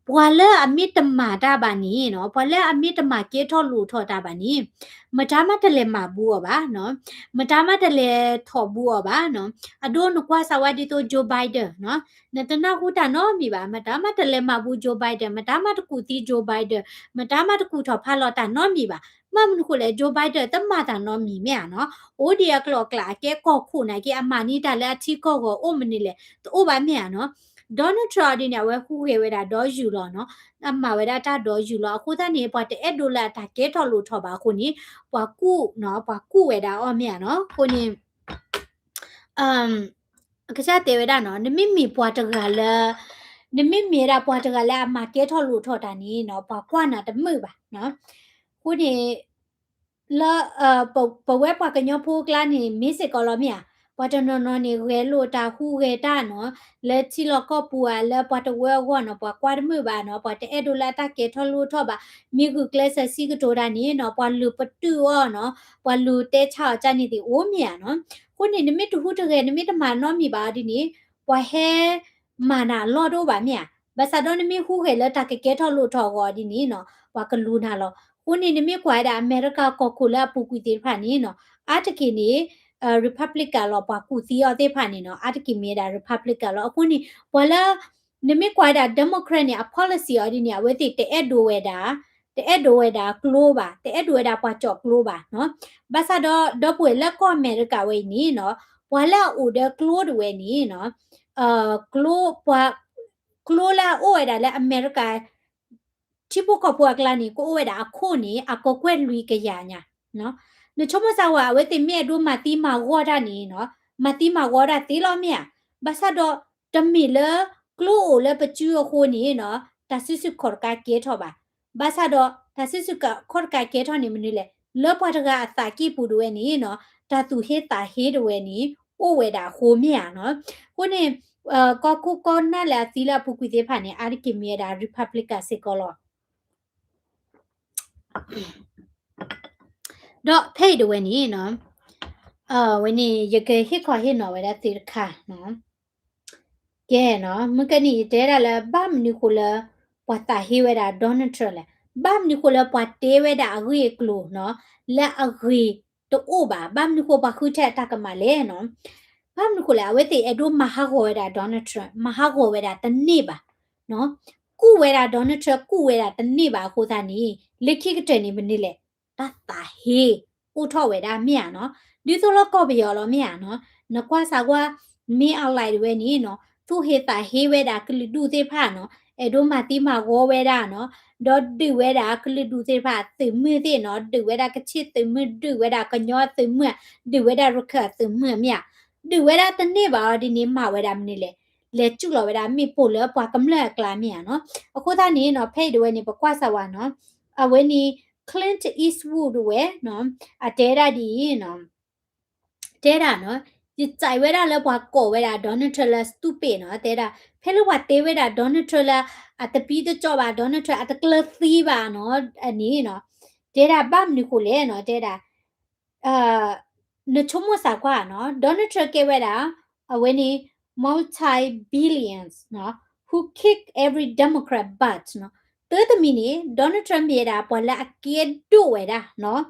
ပှၤလၢအမ့ၢ်တမၤတၢ်ဘၣ်န့ၣ်နီၤ, ပှၤလၢအမ့ၢ်တမၤကဲထီၣ်လိာ်ထီၣ်တၢ်ဘၣ်န့ၣ် မတၤမးတလဲၤမၤဘူးအီၤဘၣ်နီၤ, မတၤမးတလဲၤထီၣ်ဘူးအီၤဘၣ်နီၤ. အဒိနကွၢ်စၢ်ဝဲဒ်သိး Joe Biden နီၤ, နတနၢ်ဟူတၢ်နီတမံၤဘၣ်, မတၤမးတလဲၤမၤဘူး Joe Biden, မတၤမးတကူၣ်သံ Joe Biden, မတၤမးတကူၣ်ထီၣ်ဖးလီၤတၢ်နီတမံၤဘၣ်. ဘၣ်မနုၤဃိလဲၣ် Joe Biden တမၤတၢ်နီတမံၤမ့ၢ်ဧါနီၤ, အိၣ်ဒံးအကျိၤအကျဲ အကဲကီၢ်ခိၣ်နာ်က့ အမၤန့ၢ်တၢ်လၢအထံကီၢ်ဂီၤအိၣ်မနုၤလဲၣ် တအိၣ်ဘၣ်မ့ၢ်ဧါနီၤ. Donald Trump ဒ်န့ၣ် အဝဲဟူးဂဲၤဝဲဒၣ်ဒီးယူၢ်လီၤနီၤ, အမၤဝဲဒၣ်တၢ်ဒီးယူၢ်လီၤ အဃိသတးန့ၣ် ပှၤတအဲၣ်ဒိးလၢအတၢ်ကဲထီၣ်လိာ်ထီၣ်ဘၣ်အဃိန့ၣ် ပှၤကူၣ်နီၤ, ပှၤကူၣ်ဝဲဒၣ်အီၤမ့ၢ်ဧါနီၤ. အဃိန့ၣ် အကစၢ်တဲဝဲဒၣ်နီၤ, နမ့မ့ၢ်ပှၤတဂၤလၢ နမ့မ့ၢ်ဒၣ်ပှၤတဂၤလၢအမၤကဲထီၣ်လိာ်ထီၣ်တၢ်န့ၣ်နီၤ ပှၤကွၢ်နၤတမုာ်ဘၣ်နီၤ. အဃိန့ၣ် လၢ ပဝဲပှၤကညီဖိအကျါန့ၣ် မ့ၢ်စ့ၢ်ကီးလီၤမ့ၢ်ဧါ, ပှၤတနီၤနီၤန့ၣ် ဂဲၤလိာ်တၢ်ဟူးဂဲၤတၢ်နီၤ, လၢထံလီၢ်ကီၢ်ပူၤဧါ လၢပှၤတဝၢအဂီၢ်နီၤ ပှၤကွၢ်တမုာ်ဘၣ်နီၤ, ပှၤတအဲၣ်ဒိးလၢအတၢ်ကဲထီၣ်လိာ်ထီၣ်ဘၣ်, မ့ၢ်ဂုာ်ကျဲးစၢးစံးကတိၤတၢ်န့ၣ်နီၤ ပှၤလူၤပတုာ်အီၤနီၤ, ပှၤလူၤတဲဆါအီၤကၢ်န့ၣ်သ့ၣ်အိၣ်မ့ၢ်ဧါနီၤ. အဃိန့ၣ် နမ့ၢ်တဟူးတဂဲၤ နမ့ၢ်တမၤနီတမံၤဘၣ်အီၤဒ်န့ၣ် ပှၤဟဲ မၤနၤအလီၢ်တအိၣ်ဘၣ်မ့ၢ်ဧါ, ဘၣ်ဆၣ်ဒီးနမ့ၢ်ဟူးဂဲၤလၢတၢ်ကကဲထီၣ်လိာ်ထီၣ်အဂီၢ်ဒ်န့ၣ်နီၤ ပှၤကလူၤနၤလီၤ. အဃိန့ၣ် နမ့ၢ်ကွၢ်ဝဲဒၣ်အမဲရကၤကီၢ်ခိၣ်လၢအပူၤကွံာ်သ့ၣ်တဖၣ်န့ၣ်နီၤ အါတက့ၢ်န့ၣ် Republican လီၤ ပှၤကူၣ်သံအီၤသ့ၣ်တဖၣ်န့ၣ်နီၤ အါတက့ၢ်မ့ၢ်ဝဲဒၣ် Republican လီၤ. အဃိန့ၣ် ပှၤလၢ နမ့ၢ်ကွၢ်ဝဲဒၣ် Democrat န့ၣ် အ policy အီၤဒ်န့ၣ် အဝဲသ့ၣ်တအဲၣ်ဒိးဝဲဒၣ် တအဲၣ်ဒိးဝဲဒၣ်ကျိဘၣ်, တအဲၣ်ဒိးဝဲဒၣ်ပှၤကၠီၣ်ကျိဘၣ်နီၤ. ဘၣ်ဆၣ်ဒီး ဒီပုၢ်ဝဲၢ်လၢကီၢ်အမဲရကၤဝဲအံၤန့ၣ်နီၤ ပှၤလၢအအိၣ်ဒီးကျိတဝဲန့ၣ်နီၤ ကျိ ပှၤ ကျိလၢအအိၣ်ဝဲဒၣ်လၢအမဲရကၤ ထံဖိကီၢ်ဖိအကျါန့ၣ် ကအိၣ်ဝဲဒၣ်အခိၣ်န့ၣ် အကကွဲၢ်လွံၢ်ကယၤညါ. နဆိကမိၣ်စၢ်ဝဲ အဝဲသ့ၣ်မ့ၢ်အဲၣ်ဒိးမၤသံမၤဂီၤတၢ်န့ၣ်နီၤ မၤသံမၤဂီၤတၢ်သ့လီၤမ့ၢ်ဧါ. ဘၣ်ဆၣ်ဒီး တမ့ၢ်လၢ ကျိအိၣ်လၢပစုအဃိန့ၣ်နီၤ တၢ်စုဆူၣ်ခီၣ်တကးကဲထီၣ်ဘၣ်. ဘၣ်ဆၣ်ဒီး တၢ်စုဆူၣ်ခီၣ်တကးကဲထီၣ်န့ၣ်မနုၤလဲၣ်, လၢပှၤတဂၤအသးကံၢ်ပူၤတဝဲန့ၣ်နီၤ တၢ်သူၣ်ဟ့သးဟ့တဝဲန့ၣ် အိၣ်ဝဲဒၣ်အဃိမ့ၢ်ဧါနီၤ. အဃိန့ၣ် ကီၢ်ခိၣ်ကီၢ်နၢ်လၢအသံလၢအပူၤကွံာ်သ့ၣ်တဖၣ်န့ၣ် အါတက့ၢ်မ့ၢ်ဝဲဒၣ် Republican စ့ၢ်ကီးလီၤ. ဒီးဖဲအံၤတဝဲန့ၣ်နီၤ ဝဲန့ၣ် ယကဟ့ၣ်ခီဟ့ၣ်နီၤဝဲဒၣ်သုတခါနီၤ. ကဲနီၤ မုၢ်ကနံၣ်ယတဲဒၣ်လၢ ဘၣ်မနုၤဃိလၢ ပှၤသးဟ့ဝဲဒၣ် Donald Trump လဲၣ်, ဘၣ်မနုၤဃိလၢပှၤတဲဝဲဒၣ်အဂ့ၢ်အကျိၤနီၤ လၢအဂ့ၤ တအိၣ်ဘၣ်. ဘၣ်မနုၤဃိပှၤဃုထၢအတၢ်ကမၣ်လဲၣ်နီၤ. ဘၣ်မနုၤဃိလဲၣ်, အဝဲသ့ၣ်အဲၣ်ဒိးမၤဟးဂီၤဝဲဒၣ် Donald Trump, မၤဟးဂီၤဝဲဒၣ်တန့ၢ်ဘၣ်နီၤ. ကူၣ်ဝဲဒၣ် Donald Trump ကူၣ်ဝဲဒၣ်တန့ၢ်ဘၣ်အဃိသတးန့ၣ် လၢခံကတၢၢ်န့ၣ်မနုၤလဲၣ်, တၢ်သးဟ့ အိၣ်ထီၣ်ဝဲဒၣ်မ့ၢ်ဧါနီၤ. ဒ်သိးလၢကီၢ်ပယီၤလီၤမ့ၢ်ဧါနီၤ. နကွၢ်စးကွၢ် မင်းအောင်လှိုင် တဝဲန့ၣ်နီၤ, သူၣ်ဟ့သးဟ့ဝဲဒၣ်ကလုာ်ဒူၣ်သ့ၣ်တဖၣ်နီၤ, အဲၣ်ဒိးမၤသံမၤဂီၤဝဲဒၣ်နီၤ, ဒီးဒုးဝဲဒၣ်ကလုာ်ဒူၣ်သ့ၣ်တဖၣ်သုးမုၢ်သ့ၣ်နီၤ, ဒုးဝဲဒၣ်ကချ့ၣ်သုးမုၢ်, ဒုးဝဲဒၣ်ကညီသုးမုၢ်, ဒုးဝဲဒၣ်ရခၢၣ်သုးမုၢ်မ့ၢ်ဧါ, ဒုးဝဲဒၣ်တန့ၢ်ဘၣ်အီၤဒ်န့ၣ် မၤဝဲဒၣ်မနုၤလဲၣ်, လဲၤစူၢ်လီၤဝဲဒၣ်မ့ၣ်ပိၢ်လၢပှၤကမျၢၢ်အကျါမ့ၢ်ဧါနီၤ. အဃိသတးန့ၣ်နီၤ, ဖဲအံၤတဝဲန့ၣ် ပကွၢ်စးဝဲနီၤ, အဝဲန့ၣ် Clint Eastwood တဝဲနီၤ, အတဲဒၣ်ဒ်အံၤနီၤ, တဲဒၣ်နီၤ, ယကြိုက်ဝဲဒၣ်လၢပှၤကိးဝဲဒၣ် Donald Trump လၢ stupid နီၤ, တဲဒၣ် ဖဲလၢပှၤတဲဝဲဒၣ် Donald Trump လၢ အတပံတကၠီၣ်ဘၣ်, Donald Trump အတကျၢၤသံဘၣ်နီၤ, အန့ၣ်နီၤ, တဲဒၣ်ဘၣ်မနုၤဃိလဲၣ်နီၤ, တဲဒၣ် နဆိကမိၣ်စးကွၢ်နီၤ, Donald Trump ကဲဝဲဒၣ် အဝဲန့ၣ် multi-billions နီၤ, who kick every Democrat butt နီၤ, တၢ်တမံၤန့ၣ် Donald Trump မ့ၢ်ဝဲဒၣ်ပှၤလၢအကဲဒိၣ်ဝဲဒၣ်နီၤ,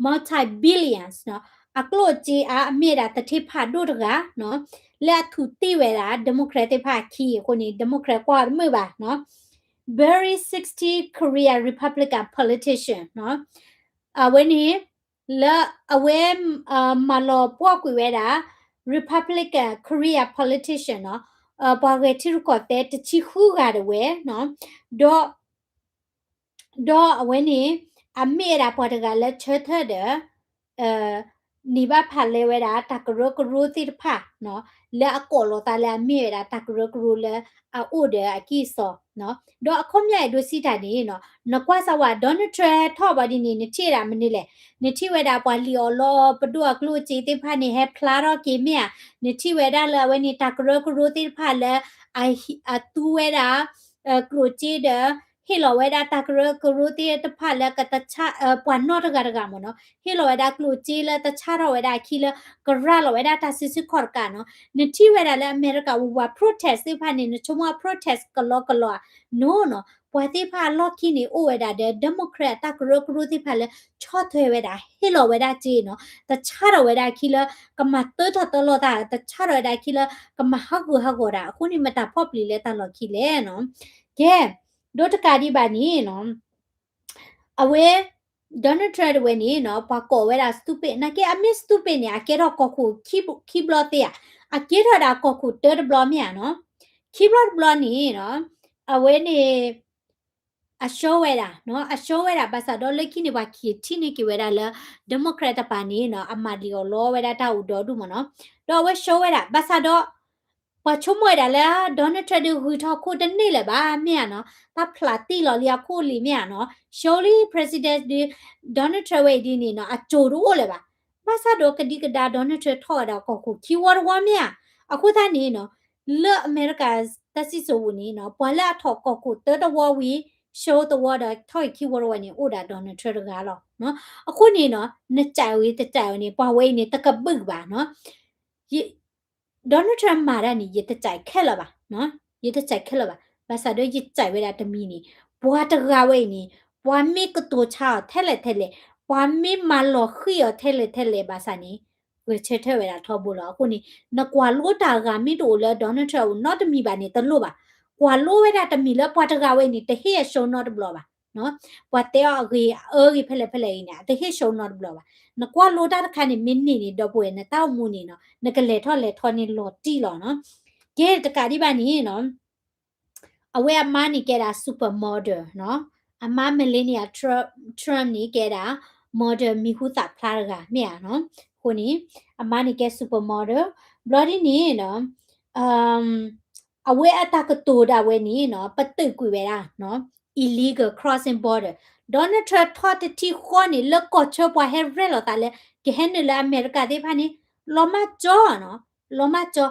multi-billions နီၤ, အကျိၣ်အစ့အါ အမ့ၢ်ဝဲဒၣ်သထ့ဖးဒိၣ်တဂၤနီၤ, လၢအထူးတ့ၢ်ဝဲဒၣ် Democrat သ့ၣ်တဖၣ်အခံအဃိန့ၣ် Democrat ကွၢ်တမုာ်ဘၣ်နီၤ, bury sixty Korean Republican politician နီၤ, အဝဲန့ၣ် လၢအဝဲ မၤလီၤပှီၢ်ကွံာ်ဝဲဒၣ် Republican Korean politician နီၤ, ပှၤဂဲၤထံရူၢ်ကီၢ်သဲးတဆံဃုဂၤတဝဲနီၤ, ဒီး ဒီးအဝဲန့ၣ် အမ့ၢ်ဝဲဒၣ်ပှၤတဂၤလၢဆၢထၢၣ်ဒီး န့ၢ်ဘၣ်ဖးလဲဝဲဒၣ်တၢ်ကရၢကရိသ့ၣ်တဖၣ်နီၤ, လၢအကိးလီၤသးလၢအမ့ၢ်ဝဲဒၣ်တၢ်ကရၢကရိလၢအအိၣ်ဒီးအကံၢ်အစီနီၤ, ဒီးအခီပညီအဲၣ်ဒိးစံးတၢ်န့ၣ်နီၤ, နကွၢ်စးဝဲ Donald Trump ထီၣ်ဘၣ်ဒ်န့ၣ် နထံၣ်ဝဲဒၣ်မနုၤလဲၣ်, နထံၣ်ဝဲဒၣ်ပှၤလံၣ်အီၣ်လီအီၤပဒိၣ်အကျိၣ်အစ့သ့ၣ်တဖၣ်န့ၣ် ဟဲဖျါထီၣ်က့ၤမ့ၢ်ဧါ, နထံၣ်ဝဲဒၣ်လၢအဝဲန့ၣ်တၢ်ကရၢကရိသ့ၣ်တဖၣ်လၢ အသူဝဲဒၣ် ကျိၣ်စ့ဒီး ဟ့ၣ်လီၤဝဲဒၣ်တၢ်ကရၢကရိသ့ၣ်တဖၣ်လၢကတဆါ ပှၤနီတဂၤတဂၤမ့ၢ်နီၤ, ဟ့ၣ်လီၤဝဲဒၣ်ကျိၣ်စ့လၢတဆါထီၣ်ဝဲဒၣ်အခံလၢ ကရၤလီၤဝဲဒၣ်တၢ်စုဆူၣ်ခီၣ်တကးနီၤ, နထံၣ်ဝဲဒၣ်လၢအမဲရကၤဝူၤဝဲ protest သ့ၣ်တဖၣ်န့ၣ် နဆိကမိၣ် protest ကလီကလီဧါ, no နီၤ, ပှၤသ့ၣ်တဖၣ်အလီၢ်ခံန့ၣ် အိၣ်ဝဲဒၣ်ဒီး Democrat အတၢ်ကရၢကရိသ့ၣ်တဖၣ်လၢ ဆီၣ်ထွဲဝဲဒၣ် ဟ့ၣ်လီၤဝဲဒၣ်စ့နီၤ, တဆါထီၣ်ဝဲဒၣ်အခံလၢ ကမၤတၢထီၣ်တၢလီၤတၢ်, တဆါထီၣ်ဝဲဒၣ်အခံလၢ ကမၤဟးဂူာ်ဟးဂီၤတၢ်, အဃိန့ၣ်မတၤဖီၣ်ပျံၤလၢတၢ်လီၢ်ခံလဲၣ်နီၤ, ကဲ ဒီးတကးဒံးဘၣ်န့ၣ်နီၤ အဝဲ Donald Trump တဝဲန့ၣ်နီၤ ပှၤကိးဝဲဒၣ် stupid နာ်က့ အမ့ၢ် stupid န့ၣ် အကဲထီၣ်ကီၢ်ခိၣ်ခံဘျီသ့ဧါ, အကဲထီၣ်ဒၣ်ကီၢ်ခိၣ်တၢတဘျီမ့ၢ်ဧါနီၤ, ခံဘျီတဘျီန့ၣ်နီၤ အဝဲန့ၣ် အဆှီဝဲဒၣ်နီၤ, အဆှီဝဲဒၣ် ဘၣ်ဆၣ်ဒီးလၢခံန့ၣ် ပှၤက့ၤထံၣ်န့ၢ်က့ၤဝဲဒၣ်လၢ Democrat တပၤန့ၣ်နီၤ အမၤလံၣ်အီၣ်လီဝဲဒၣ်တၢ်အိၣ်ဒီဒူၣ်မ့ၢ်နီၤ, ဒီးအဝဲဆှီဝဲဒၣ် ဘၣ်ဆၣ်ဒီး ပှၤဆိကမိၣ်ဝဲဒၣ်လၢ Donald Trump ဒုးဂုၤထီၣ်ခိၣ်တန့ၢ်လၢၤဘၣ် မ့ၢ်ဧါနီၤ, တၢ်ဖျးတံၢ်လီၤလံအခိၣ်လံမ့ၢ်ဧါနီၤ, ဆှီလံ president ဒုး Donald Trump ဝဲအံၤဒ်န့ၣ်နီၤ အစိၤတအိၣ်လၢၤဘၣ်, ဘၣ်ဆၣ်ဒီးကဒံကဒါ Donald Trump ထီၣ်ဝဲဒၣ်ကီၢ်ခိၣ်ခံဝီတဝီမ့ၢ်ဧါ, အဃိသတးန့ၣ်နီၤ လၢအမဲရကၤတၢ်စံၣ်စိၤပူၤန့ၣ်နီၤ ပှၤလၢအထီၣ်ကီၢ်ခိၣ်တၢတဝီဝံၤ ဆှီတဝီဒီးထီၣ်အံၤခံဝီတဝီန့ၣ် အိၣ်ဒၣ် Donald Trump တဂၤလီၤ, အဃိန့ၣ်နီၤ နကြိုက်ဝံၤတကြိုက်ဝံၤန့ၣ် ပှၤဝဲအံၤန့ၣ် တကဘုၣ်ဘၣ်နီၤ Donald Trump မၤတၢ်န့ၣ် ယတကြိုက်ခဲလၢာ်ဘၣ်, ယတကြိုက်ခဲလၢာ်ဘၣ်, ဘၣ်ဆၣ်ဒီးယကြိုက်ဝဲဒၣ်တမံၤန့ၣ် ပှၤတဂၤဝဲအံၤန့ၣ် ပှၤမ့ၢ်ကတိၤဆါအီၤထဲလဲၣ်ထဲလဲၣ်, ပှၤမ့ၢ်မၤလီၤဃံၤအီၤထဲလဲၣ်ထဲလဲၣ်ဘၣ်ဆၣ်န့ၣ် ဂဲၤဆၢထၢၣ်ဝဲဒၣ်ထီဘိလီၤ. အဃိန့ၣ် နကွၢ်လိတၢ်ဂၤမ့ၢ်တအိၣ်လၢ Donald Trump အအိၣ်နီတမံၤဘၣ်န့ၣ် တလိၣ်ဘၣ်, ကွၢ်လိဝဲဒၣ်တမံၤလၢပှၤတဂၤဝဲအံၤန့ၣ် တဟ့ၣ်အဆှီနီတဘျီဘၣ် ပှၤတဲအီၤအဂ့ၤအအၢဂ့ၤဖဲလဲၣ်ဖဲလဲၣ်အံၤန့ၣ် အတဟ့ၣ်ဆှီနီတဘျီဘၣ်, နကွၢ်လိတၢ်တခါန့ၣ် မ့ၢ်န့ၢ်န့ၣ် ဒီပုၢ်ဝဲၢ် နတၢ်အိၣ်မူန့ၣ်နီၤ နကလဲၤထီၣ်လဲၤထီန့ၣ်လီၤတံၢ်လီၤနီၤ. ကဲတကးဒံးဘၣ်န့ၣ်နီၤ အဝဲအမါန့ၣ်ကဲဒၣ် supermodel နီၤ, အမါ Melania Trump န့ၣ်ကဲဒၣ် model မံၤဟူသၣ်ဖျါတဂၤမ့ၢ်ဧါနီၤ. အဃိန့ၣ် အမါန့ၣ်ကဲ supermodel ဘျီဒ်န့ၣ်နီၤ အဝဲအတၢ်ကတိၤဒၣ်ဝဲန့ၣ်နီၤ ပတုာ်ကွံာ်ဝဲဒၣ် illegal crossing border, Donald Trump ထီၣ်တထံၣ်ဃီန့ၣ် လၢကီၢ်ဆၢပှၤဟဲရဲၣ်လီၤသးလၢ ကဟဲနုာ်လၢအမဲရကၤသ့ၣ်တဖၣ်န့ၣ် လီၤမၢ်ကၠီနီၤ, လီၤမၢ်ကၠီ,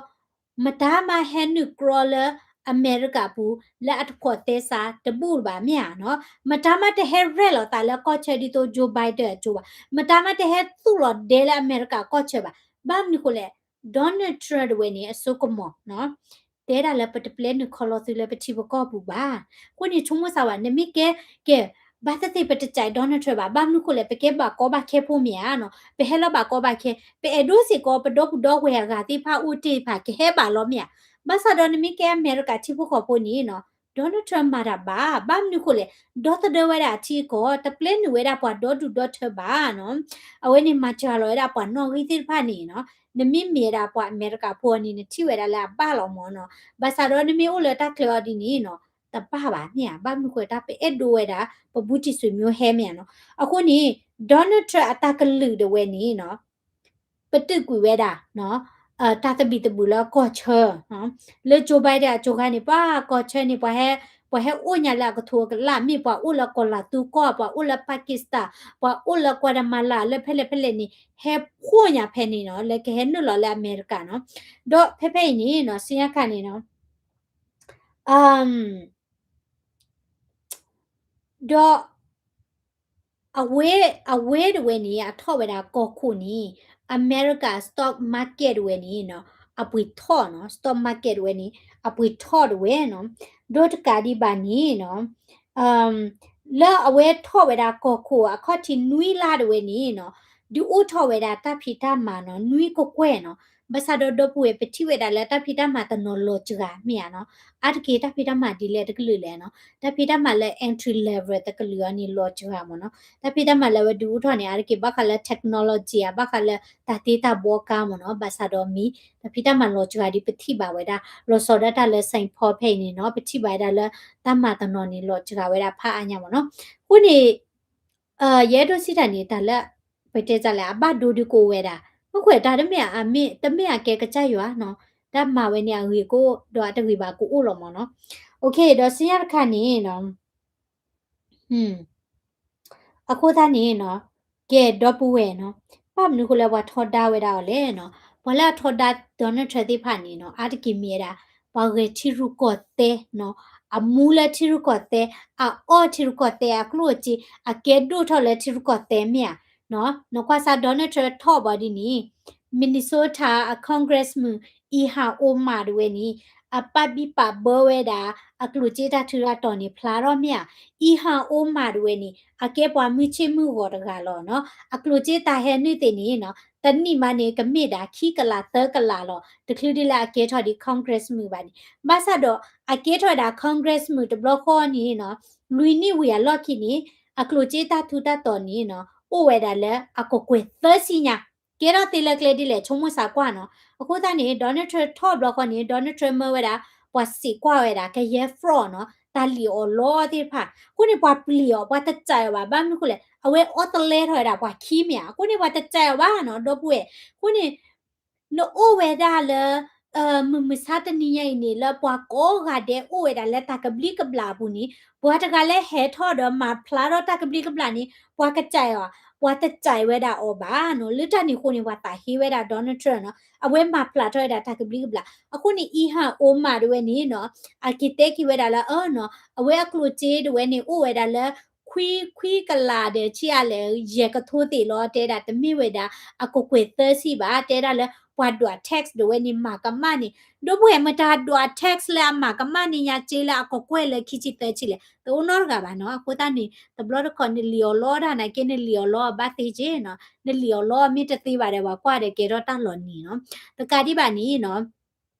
မတၤမးဟဲနုာ်ကြီလၢအမဲရကၤပူၤ လၢအတဖိးသဲစးတဘူၣ်လၢၤဘၣ်မ့ၢ်ဧါနီၤ, မတၤမးတဟဲရဲၣ်လီၤသးလၢကီၢ်ဆၢဒ်သိး Joe Biden အကၠိဘၣ်, မတၤမးတဟဲသူၣ်လီၤဒဲလၢအမဲရကၤကီၢ်ဆၢဘၣ်, ဘၣ်မနုၤဃိလဲၣ် Donald Trump တဝဲန့ၣ် အစိကမီၤနီၤ တဲဒၣ်လၢပတပျဲနုာ်ခီလီၤသုလၢပထံပကီၢ်ပူၤဘၣ်. အဃိန့ၣ် ဆိကမိၣ်စၢ်ဝဲ နမ့ၢ်ကဲ ကဲ ဘၣ်သ့ၣ်သ့ၣ်ပတကြိုက် Donald Trump ဘၣ်, ဘၣ်မနုၤဃိလဲၣ် ပကဲဘၣ်ကီဘၣ်ခဲဖိမ့ၢ်ဧါနီၤ, ပဟဲလီၤဘၣ်ကီဘၣ်ခဲ, ပအဲၣ်ဒိးစ့ၢ်ကီး ပဒီပုၢ်ဒီဝဲၢ်အဂၤသ့ၣ်တဖၣ်အိၣ်တ့ၢ်တဖၣ် ကဟဲဘၣ်လီၤမ့ၢ်ဧါ. ဘၣ်ဆၣ်ဒီးနမ့ၢ်ကဲအမဲရကၤထံဖိကီၢ်ဖိန့ၣ်နီၤ, Donald Trump မၤတၢ်ဘၣ်, ဘၣ်မနုၤဃိလဲၣ်, ဒီသဒၢဝဲဒၣ်အထံအကီၢ်, တပျဲနုာ်ဝဲဒၣ်ပှၤဒီဒူၣ်ဒီထၢဘၣ်နီၤ. အဝဲန့ၣ်မၤစှၤလီၤဝဲဒၣ်ပှၤနီၣ်ဂံၢ်သ့ၣ်တဖၣ်န့ၣ်နီၤ, နမ့ၢ်မ့ၢ်ဝဲဒၣ်ပှၤအမဲရကၤဖိန့ၣ် နထံၣ်ဝဲဒၣ်လၢအဘၣ်လီၤမ့ၢ်နီၤ. ဘၣ်ဆၣ်ဒီးနမ့ၢ်အိၣ်လၢတၢ်ချၢအီၤဒ်န့ၣ်နီၤ, တဘၣ်ဘၣ်မ့ၢ်ဧါ, ဘၣ်မနုၤဃိတၢ်ပအဲၣ်ဒိးဝဲဒၣ် ပဘူးတံၢ်ဆွေမျိုးဟဲမ့ၢ်ဧါနီၤ. အဃိန့ၣ် Donald Trump အတၢ်ကလုၢ်ဒၣ်ဝဲန့ၣ်နီၤ, ပတုာ်ကွံာ်ဝဲဒၣ် တၢ်သဘံၣ်သဘုၣ်လၢကီၢ်ဆၢ, လၢ Joe Biden အစိၤခါန့ၣ် ပှၤကီၢ်ဆၢန့ၣ် ပှၤဟဲ, ပှၤဟဲအိၣ်ညါလၢအကထိအကလး မ့ၢ်ပှၤအိၣ်လၢကီၢ်လၤသူကီၢ်, ပှၤအိၣ်လၢ Pakistan, ပှၤအိၣ်လၢ Guatemala လၢဖဲလဲၣ်ဖဲလဲၣ်န့ၣ် ဟဲဖှိၣ်ညါဖဲန့ၣ်နီၤ, လၢကဟဲနုာ်လီၤလၢအမဲရကၤနီၤ. ဒီးဖဲဖဲအံၤန့ၣ်နီၤ, ဆူညါခါန့ၣ်နီၤ, ဒီး အဝဲ, အဝဲဒၣ်ဝဲန့ၣ် အထီၣ်ဝဲဒၣ်ကီၢ်ခိၣ်န့ၣ် အမဲရကၤ stock market ဒၣ်ဝဲန့ၣ်နီၤ, အပှ့ၤထီၣ်နီၤ, stock market ဒၣ်ဝဲန့ၣ် အပှ့ၤထီၣ်ဒၣ်ဝဲနီၤ. ဒီးတကးဒံးဘၣ်န့ၣ်နီၤ, လၢအဝဲထီၣ်ဝဲဒၣ်ကီၢ်ခိၣ်အခီၣ်ထံးနွံလါဒၣ်ဝဲန့ၣ်နီၤ, ဒုးအိၣ်ထီၣ်ဝဲဒၣ်တၢ်ဖံးတၢ်မၤနီၤ နွံကကွဲၢ်နီၤ. ဘၣ်ဆၣ်ဒီးဒီပုၢ်ဝဲၢ် ပထံၣ်ဝဲဒၣ်လၢတၢ်ဖံးတၢ်မၤတနီၤလီၤစှၤမ့ၢ်ဧါနီၤ. အါတက့ၢ်တၢ်ဖံးတၢ်မၤဒ်လဲၣ်တကလုာ်လဲၣ်နီၤ, တၢ်ဖံးတၢ်မၤလၢ entry level တကလုာ်အံၤန့ၣ်လီၤစှၤမ့ၢ်နီၤ. တၢ်ဖံးတၢ်မၤလၢအဝဲဒုးအိၣ်ထီၣ်န့ၣ် အါတက့ၢ်ဘၣ်ဃးလၢ technology ဧါ, ဘၣ်ဃးလၢတၢ်တ့တၢ်ဘှီကါမ့ၢ်နီၤ. ဘၣ်ဆၣ်ဒီးမ့ၢ် တၢ်ဖံးတၢ်မၤလီၤစှၤဒ်ပထံၣ်ဘၣ်ဝဲဒၣ် လီၤဆီဒၣ်တၢ်လၢ Saint Paul ဖဲအံၤန့ၣ်နီၤ, ပထံၣ်ဘၣ်ဝဲဒၣ်လၢ တၢ်မၤတနီၤန့ၣ် လီၤစှၤဝဲဒၣ်ဖးအါညါမ့ၢ်နီၤ. အဃိန့ၣ် ယအဲၣ်ဒိးစံးတၢ်န့ၣ် တၢ်လၢ ပတဲတၢ်လဲၣ် အဘၣ်ဒိဒုးကအိၣ်ဝဲဒၣ်, မ့ၢ်ကွဲးတၢ်တမ့ၢ်အမ့ၢ်, တမ့ၢ်အကဲကစၢ်ယွၤနီၤ, တၢ်မၤဝဲန့ၣ်အဂ့ၤကအိၣ် ဒီးအတဂ့ၤဘၣ်ကအိၣ်လီၤမ့ၢ်နီၤ. ဒီးဆူညါတခါန့ၣ်နီၤ, အဃိသတးန့ၣ်နီၤ, ကဲဒီပုၢ်ဝဲၢ်နီၤ, ဘၣ်မနုၤအဃိလၢပှၤထီဒါဝဲဒၣ်အီၤလဲၣ်နီၤ. ပှၤလၢအထီဒါ Donald Trump သ့ၣ်တဖၣ်န့ၣ်နီၤ, အါတက့ၢ်မ့ၢ်ဝဲဒၣ် ပှၤဂဲၤထံရူၢ်ကီၢ်သဲးနီၤ, အမူလၢထံရူၢ်ကီၢ်သဲး, အအီၣ်ထံရူၢ်ကီၢ်သဲး, အကျိၣ်အစ့ အကဲဒိၣ်ထီၣ်လၢထံရူၢ်ကီၢ်သဲးမ့ၢ်ဧါ. နကွၢ်စး Donald Trump ထီၣ်ဘၣ်ဒ်န့ၣ်, Minnesota အ Congressman Ilhan Omar ဒၣ်ဝဲန့ၣ် အပာ်ဘံၣ်ပာ်ဘၢဝဲဒၣ် အကျိၣ်စ့တၢ်ထူးတၢ်တီၤန့ၣ်ဖျါထီၣ်မ့ၢ်ဧါ. Ilhan Omar ဒၣ်ဝဲန့ၣ် အကဲပှၤမုၢ်ဆ့ၣ်မုၢ်ဂီၤတဂၤလီၤနီၤ. အကျိၣ်စ့တၢ်ဟဲနုာ်သ့ၣ်န့ၣ်နီၤ, တနံၣ်မးန့ၣ် ကမ့ၢ်ဒၣ်ခံကလးသၢကလးလီၤ. တချုးဒ်လၢအကဲထီၣ်ဒ် Congressman ဘၣ်န့ၣ်, ဘၣ်ဆၣ်ဒီး အကဲထီၣ်ဝဲဒၣ် Congressman တဘျီဃီန့ၣ်နီၤ, လွံၢ်နံၣ်ဝံၤအလီၢ်ခံန့ၣ် အကျိၣ်စ့တၢ်ထူးတၢ်တီၤန့ၣ်နီၤ အိၣ်ဝဲဒၣ်လၢအကကွဲၢ်သၢဆံညါ ကဲထီၣ်သ့လၢကျဲဒ်လဲၣ် ဆိကမိၣ်စးကွၢ်နီၤ. အဃိသတးန့ၣ် Donald Trump ထီၣ်ဘျီဃီန့ၣ် Donald Trump မၢဝဲဒၣ် ပှၤစံးကွၢ်ဝဲဒၣ် ကယဲၢ် fraud နီၤ, တၢ်လံၣ်အီၣ်လီအီၣ်သ့ၣ်တဖၣ်. အဃိန့ၣ် ပှၤပျံၤအီၤ ပှၤတစဲးအီၤဘၣ်. ဘၣ်မနုၤအဃိလဲၣ် အဝဲအီၣ်တလဲထီၣ်ဝဲဒၣ်ပှၤခံမ့ၢ်ဧါ. အဃိန့ၣ် ပှၤတစဲးအီၤဘၣ်နီၤ ဒီပုၢ်ဝဲၢ်. အဃိန့ၣ် နအိၣ်ဝဲဒၣ်လၢ မုၢ်မဆါတနံၤညါအံၤန့ၣ် လၢပှၤကိးဂၤဒဲးအိၣ်ဝဲဒၣ်လၢတၢ်ကဘျံးကဘျၣ်အပူၤန့ၣ် ပှၤတဂၤလၢဟဲထီၣ်ဒီးမၤဖျါထီၣ်တၢ်ကဘျံးကဘျၣ်န့ၣ် ပှၤကစဲးအီၤ, ပှၤတစဲးဝဲဒၣ်အီၤဘၣ်နီၤ. လၢတၢ်န့ၣ်အဃိန့ၣ် ပှၤသးဟ့ဝဲဒၣ် Donald Trump နီၤ, အဝဲမၤဖျါထီၣ်ဝဲဒၣ်တၢ်ကဘျံးကဘျၣ်. အဃိန့ၣ် Ilhan Omar ဒၣ်ဝဲန့ၣ်နီၤ, အက့ၤတဲက့ၤဝဲဒၣ်လၢ အနီၤ အဝဲအကျိၣ်စ့ဒၣ်ဝဲန့ၣ် အိၣ်ဝဲဒၣ်လၢ ခွံ, ခွံကလးဒီးဆံးအါလဲၣ် ယဲၢ်ကထိသ့ၣ်လီၤ. တဲဒၣ်တမ့ၢ်ဝဲဒၣ် အကကွဲၢ်သၢဆံဘၣ်. တဲဒၣ်လၢ ပှၤဒွး tax ဒၣ်ဝဲန့ၣ် မၤကမၣ်န့ၣ်, ဒီပုၢ်ဝဲၢ် မတၤဒွး tax လၢအမၤကမၣ်န့ၢ်ညါစ့လၢအကကွဲၢ်လၢခံဆံသၢဆံလဲၣ်, တအိၣ်နီတဂၤဘၣ်နီၤ. အဃိသတးန့ၣ် တဘျီတခီၣ် နလံၣ်အီၣ်လီတၢ်နာ်က့ နလံၣ်အီၣ်လီအီၤဘၣ်သ့က့နီၤ, နလံၣ်အီၣ်လီအီၤမ့ၢ်တသ့ဘၣ်ဒီး ပှၤကွၢ်ဒီးကဲထီၣ်တၢ်လီၤနံၤနီၤ. တကးဒံးဘၣ်န့ၣ်နီၤ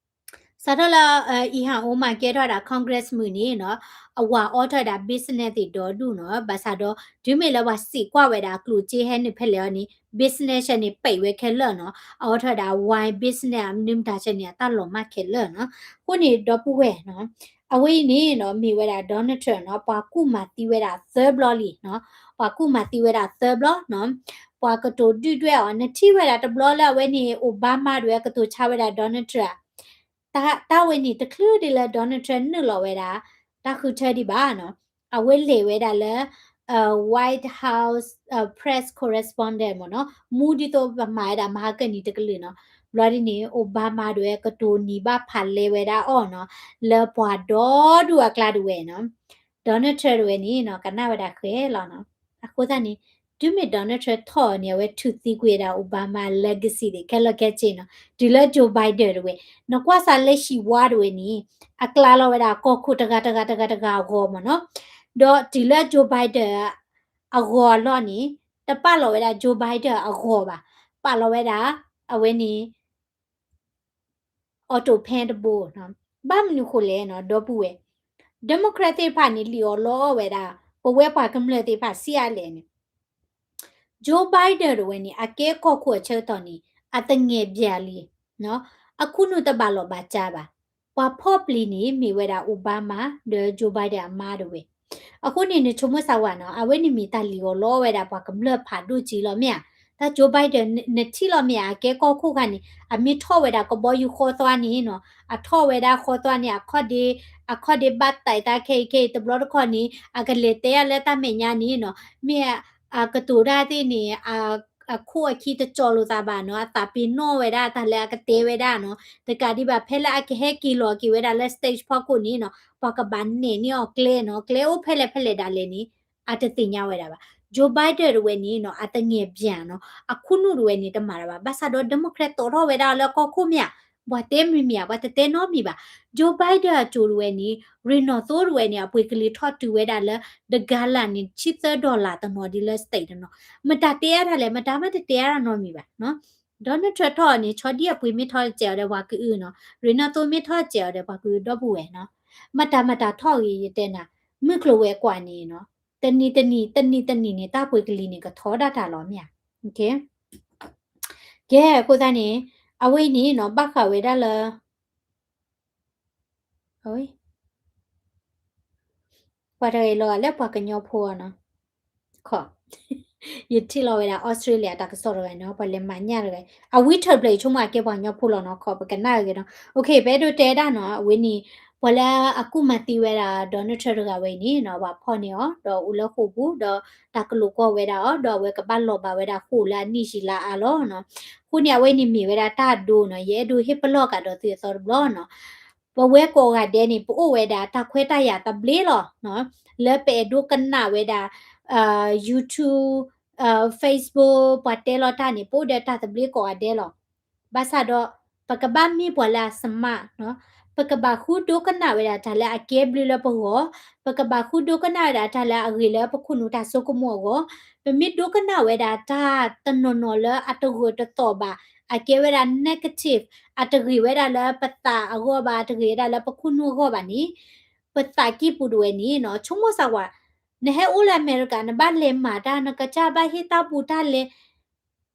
စးထီၣ်လၢ Ilhan Omar ကဲထီၣ်ဝဲဒၣ် Congressman န့ၣ်နီၤ, အဝၤအိးထီၣ်ဝဲဒၣ် business သ့ၣ်ဒီဒူၣ်နီၤ. ဘၣ်ဆၣ်ဒီး တုၤမ့ၢ်လၢပှၤစံးကွၢ်ဝဲဒၣ်အကျိၣ်စ့ဟဲနုာ်ဖဲလဲၣ်အီၤန့ၣ် business ဆဲန့ၣ် ပိတ်ဝဲခဲလၢာ်နီၤ. အအိးထီၣ်ဝဲဒၣ် wine business အမနုၤမတၤဆဲန့ၣ် အတၢ်လီၤမၢ်ခဲလၢာ်နီၤ. အဃိန့ၣ် ဒီပုၢ်ဝဲၢ်နီၤ, အဝဲအံၤန့ၣ်နီၤ မ့ၢ်ဝဲဒၣ် Donald Trump နီၤ, ပှၤကူၣ်မၤသံဝဲဒၣ်သၢဘျီလံနီၤ. ပှၤကူၣ်မၤသံဝဲဒၣ်သၢဘျီနီၤ. ပှၤကတိၤဒုၣ်ဒွဲၣ်အီၤ နထံၣ်ဝဲဒၣ်တဘျီလၢအဝဲန့ၣ် Obama ဒၣ်ဝဲကတိၤဆါဝဲဒၣ် Donald Trump တၢ်ဝဲန့ၣ် တချုးဒ်လၢ Donald Trump နုာ်လီၤဝဲဒၣ် တၢ်ဃုထၢဒံးဘၣ်နီၤ, အဝဲလဲၤဝဲဒၣ်လၢ White House press correspondent မ့ၢ်နီၤ, မူဒ်သိးပမၤဝဲဒၣ်မဟါကနံၤတကလုာ်နီၤ. ဘျီဒ်န့ၣ် Obama ဒၣ်ဝဲကတိၤနံၤဘၣ်ဖးလဲဝဲဒၣ်အီၤနီၤ, လၢပှၤဒီဒူၣ်အကျါဒၣ်ဝဲနီၤ. Donald Trump ဒၣ်ဝဲန့ၣ်နီၤ ကနၣ်ဝဲဒၣ်ဃဲလီၤနီၤ. အဃိသတးန့ၣ် တုၤမ့ၢ် Donald Trump ထီၣ်အီၤန့ၣ် အဝဲထုးသံကွံာ်ဝဲဒၣ် Obama legacy သ့ၣ်ခဲလၢာ်ခဲဆ့နီၤ, တုၤလၢ Joe Biden ဒၣ်ဝဲ, နကွၢ်စးလၢဟံၣ်ဝါဒၣ်ဝဲန့ၣ် အကျါလီၤဝဲဒၣ်ကီၢ်ခိၣ်တဂၤတဂၤတဂၤတဂၤအဂီၢ်မ့ၢ်နီၤ. ဒီးတုၤလၢ Joe Biden အဂီၤအလီၢ်န့ၣ် တပာ်လီၤဝဲဒၣ် Joe Biden အဂီၤဘၣ်, ပာ်လီၤဝဲဒၣ် အဝဲန့ၣ် အီၣ်တိၣ်ဖဲတဘိနီၤ. ဘၣ်မနုၤဃိလဲၣ်နီၤ ဒီပုၢ်ဝဲၢ်, Democrat သ့ၣ်တဖၣ်န့ၣ် လံၣ်အီၣ်လီအီၣ်ဝဲဒၣ် ပဝဲပှၤကမျၢၢ်သ့ၣ်တဖၣ်ဆံးအါလဲၣ်န့ၣ် Joe Biden တဝဲန့ၣ် အကဲကီၢ်ခိၣ်အဆၢကတီၢ်န့ၣ် အသငဲၣ်ဘျဲၣ်လံ, အခိၣ်နူာ်တဘၣ်လီၢ်ဘၣ်စးဘၣ်. ပှၤဖီၣ်ပျံၤန့ၣ် မ့ၢ်ဝဲဒၣ် Obama ဒီး Joe Biden အမါတဝဲ. အဃိန့ၣ် နဆိကမိၣ်စၢ်ဝဲနီၤ အဝဲန့ၣ်မ့ၢ်တၢ်လံၣ်အီၣ်လီအီၣ်ဝဲဒၣ်ပှၤကမျၢၢ်ဖးဒိၣ်က့ၤလီၤမ့ၢ်ဧါ. တၢ် Joe Biden နထံၣ်လီၤမ့ၢ်ဧါ အကဲကီၢ်ခိၣ်ခါန့ၣ် အမ့ၢ်ထီၣ်ဝဲဒၣ်ကဘီယူၤဃီသွါန့ၣ်နီၤ အထီၣ်ဝဲဒၣ်ဃီသွါန့ၣ် အခီၣ်ဒ့ အခီၣ်ဒ့ဘၣ်တဲာ်သးခဲအံၤခဲအံၤ တဘျီတခီၣ်န့ၣ် အကလဲၤတဲယၤလၢတၢ်မဲာ်ညါန့ၣ်နီၤ မ့ၢ် အကတိၤတၢ်သ့ၣ်န့ၣ် အခိၣ်အခံတကၠီလိာ်သးဘၣ်နီၤ အသးပ့ၤနီၣ်ဝဲဒၣ်တၢ်လၢအကတဲဝဲဒၣ်နီၤ တကးဒံးဘၣ် ဖဲလၢအကဟဲက့ၤလီၤက့ၤဝဲဒၣ်လၢ stage ဖီခိၣ်န့ၣ်နီၤ ပှၤကဘၣ်နဲၣ်န့ၢ်အီၤကျဲနီၤ ကျဲအိၣ်ဖဲလဲၣ်ဖဲလဲၣ်ဒၣ်လဲာ်န့ၣ် အတသ့ၣ်ညါဝဲဒၣ်ဘၣ်. Joe Biden တဝဲန့ၣ်နီၤ အသငဲၣ်ဘျဲၣ်နီၤ အခိၣ်နူာ်တဝဲန့ၣ် တမၤတၢ်ဘၣ် ဘၣ်ဆၣ်ဒီး Democrat သိးထီၣ်ဝဲဒၣ်လၢကီၢ်ခိၣ်မ့ၢ်ဧါ ပှၤတဲမံၤမ့ၢ်ဧါ ပှၤတတဲနီတမံၤဘၣ်. Joe Biden အစိၤတဝဲန့ၣ် ရ့ၣ်နီၣ်သိတဝဲန့ၣ် အပှ့ၤကလံၤထီၣ်တုၤဝဲဒၣ်လၢ တဂၤလၢ်န့ၣ် ဆံသၢ dollar တနီၤဒ်လၢ state တနီၤ မတၤတဲအါတၢ်လဲၣ် မတၤမ့ၢ်တတဲအါတၢ်နီတမံၤဘၣ်နီၤ. Donald Trump ထီၣ်န့ၣ် ဆီဒံၣ်အပှ့ၤမ့ၢ်ထီၣ်စဲးအီၤဒီးပှၤကအုနီၤ ရ့ၣ်နီၣ်သိမ့ၢ်ထီၣ်စဲးအီၤဒီးပှၤကအုဒီပုၢ်ဝဲၢ်နီၤ မတၤမတၤထီၣ်ဂ့ၤယတဲနၤ မုၢ်ကျိၤဝဲၤကွာ်န့ၣ်နီၤ တနံၤတနံၤ တနံၤတနံၤန့ၣ် တၢ်ပှ့ၤကလံၤန့ၣ် ကထီဒၣ်တၢ်လီၤမ့ၢ်ဧါ. ကဲ အဃိသတးန့ၣ် အဝဲအံၤန့ၣ်နီၤ ဘၣ်ဃးဝဲဒၣ်လၢ ပှၤတဂၤအံၤလီၤဂာ်လၢပှၤကညီဖိနီၤ ခီ ယထံၣ်လီၤဝဲဒၣ် Australia တၢ်ကစီၣ်တဂၤနီၤ ပှၤလဲၤမၤညၣ်တဂၤ အဝံထၢၣ်ဖျၢၣ်အံၤဆိကမိၣ်အကဲပှၤကညီဖိလီၤနီၤ ခီ ပကနၣ်ဂ့ၤနီၤ OK ပအဲၣ်ဒိးတဲဒၣ်နီၤ အဝဲန့ၣ် ပှၤလၢအကူၣ်မၤသံဝဲဒၣ် Donald Trump တဂၤဝဲအံၤန့ၣ်နီၤ ပှၤဖီၣ်န့ၢ်အီၤ ဒီးအိၣ်လၢဃိာ်ပူၤ ဒီးတၢ်ကလိာ်ကွီၢ်ဝဲဒၣ်အီၤ ဒီးအဝဲကဘၣ်လီၤဘၣ်ဝဲဒၣ်ဃိာ်လၢအနံၣ်ယံာ်လါအါလီၤနီၤ အဃိန့ၣ် အဝဲန့ၣ်မ့ၢ်ဝဲဒၣ်တၢ်ဒိနီၤ ယအဲၣ်ဒိးဟ့ၣ်ပလီၢ်ကဒီးသုအသီတဘျီနီၤ ပဝဲကိးဂၤဒဲးန့ၣ် ပအိၣ်ဝဲဒၣ်တၢ်ခွဲးတၢ်ယာ်သဘျ့လီၤနီၤ လၢပအဲၣ်ဒိးကနၣ်ဝဲဒၣ် YouTube Facebook ပှၤတဲလီၤတၢ်န့ၣ် ပအိၣ်ဒီးတၢ်သဘျ့ကိးဂၤဒဲးလီၤ ဘၣ်ဆၣ်ဒီး ပကဘၣ်မ့ၢ်ပှၤလၢအ smart နီၤ ပကဘၣ်ဃုဒိကနၣ်ဝဲဒၣ်တၢ်လၢအကဲဘျုးလၢပဂီၢ် ပကဘၣ်ဃုဒိကနၣ်ဝဲဒၣ်တၢ်လၢအဂ့ၤလၢပခိၣ်နူာ်တၢ်ဆိကမိၣ်အဂီၢ် ပမ့ၢ်ဒိကနၣ်ဝဲဒၣ်တၢ်တနီၤနီၤလၢအတဂၢၢ်တသီၣ်ဘၣ် အကဲဝဲဒၣ် negative အတဂ့ၤဝဲဒၣ်လၢပသးအဂီၢ်ဘၣ် အတဂ့ၤဝဲဒၣ်လၢပခိၣ်နူာ်အဂီၢ်ဘၣ်န့ၣ် ပသးကံၢ်ပူၤတဝဲန့ၣ်နီၤ ဆိကမိၣ်စၢ်ဝဲ နဟဲအိၣ်လၢအမဲရကၤ နဘၣ်လဲၤမၤတၢ် နကစၢ်ဘၣ်ဟ့ၣ်တၢ်ပူၤတၢ်လဲၤ